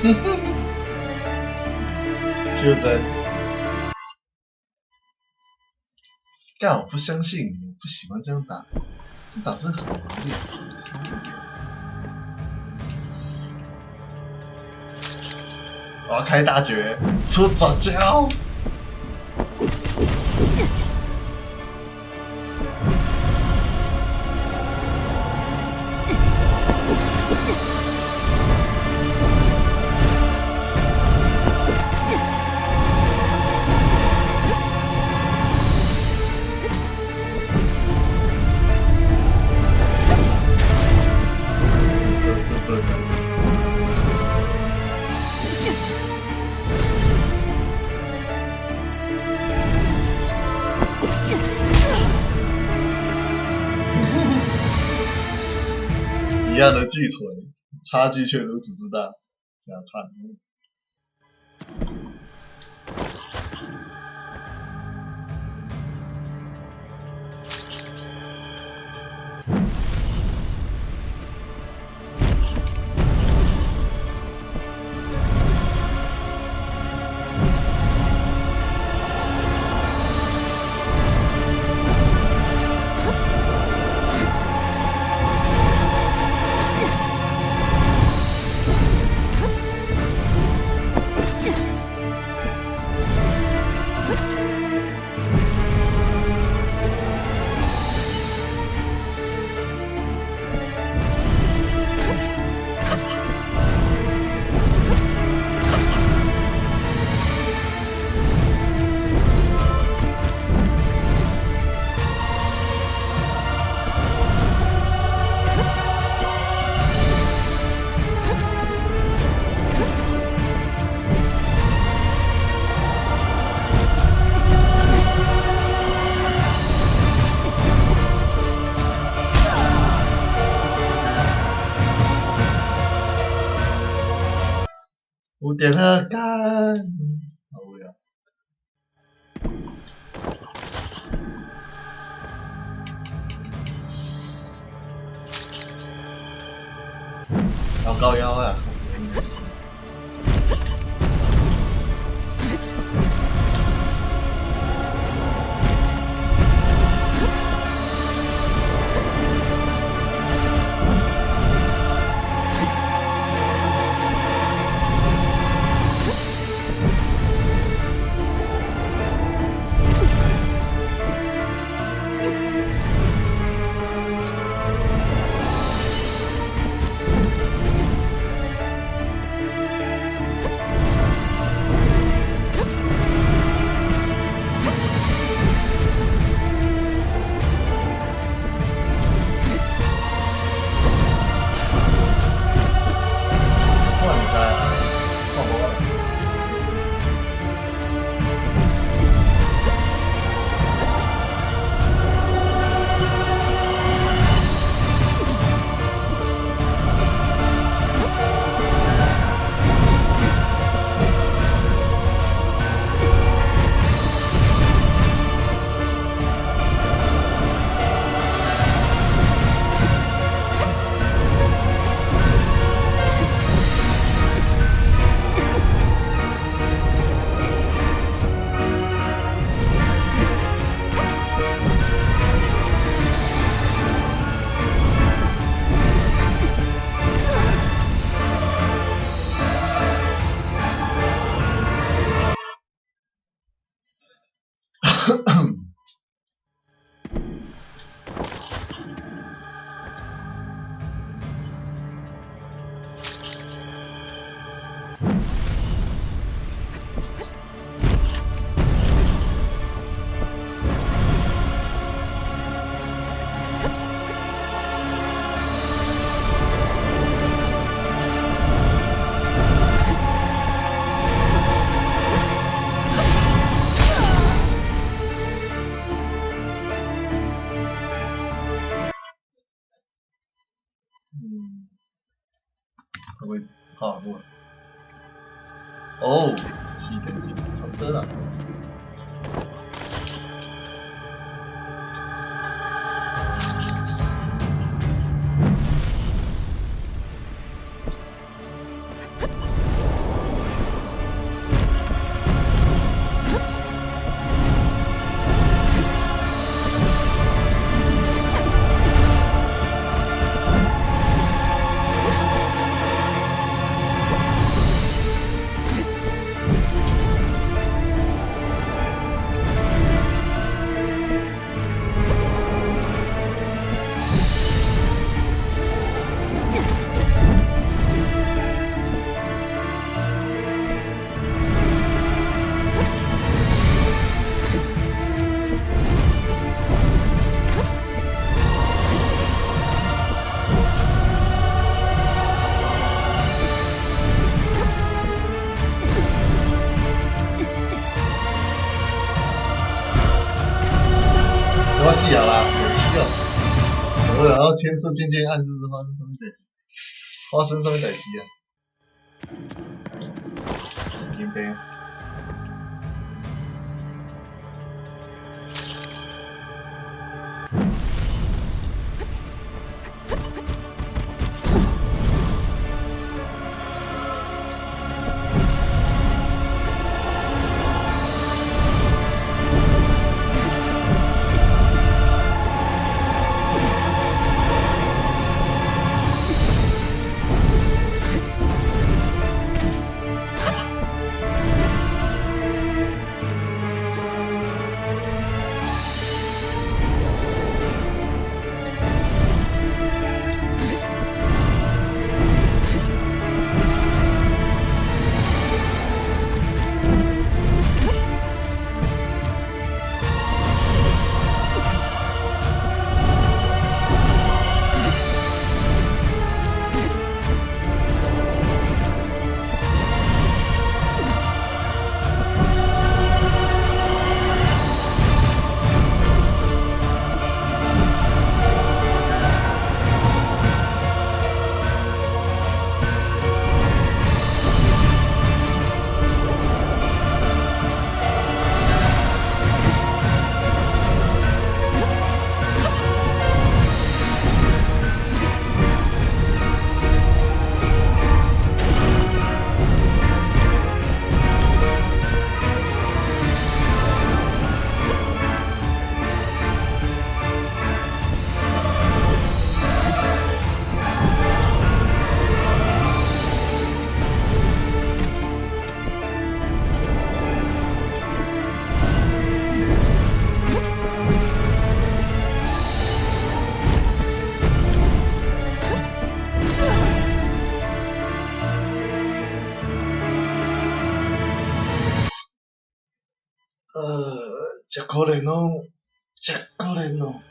就真。幹，我不相信，我不喜歡這樣打，這打真的很無聊，超無聊。我要開大絕，出絕招！這這一樣的巨錘，差距卻如此之大，這樣慘。5點了，幹，好無聊。老高腰啊！哇，你在？好啊。嗯，會不會好過？哦，這是等級差不多了。死啊啦，袂死哦。怎麼然後天色漸漸暗，這是發生什麼代誌？發生什麼代誌啊？神經病。真可憐哦，真可憐哦。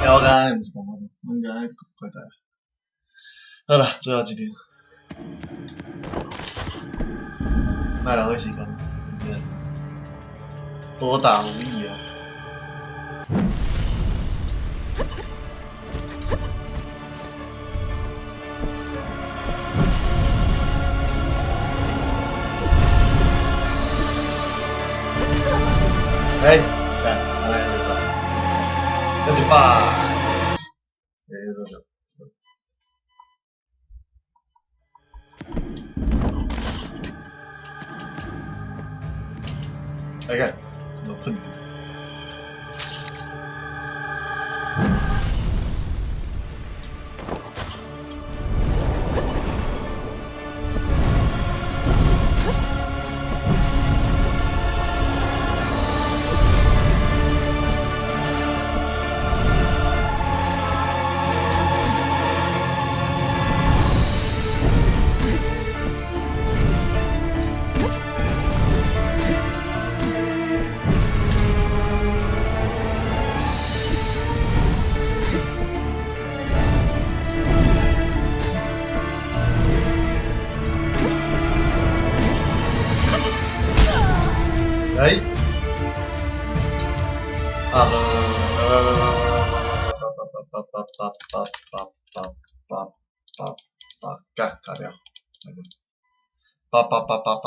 我剛才毋是講我，我應該快帶。好啦，最後一場，莫浪費時間，真正是多打無益啊！欸，來，來來，沒事，那就拜。欸，這個。來看，怎麼噴的？來，啊，八八八八八八八八八八，幹，卡掉，來這。八八八八。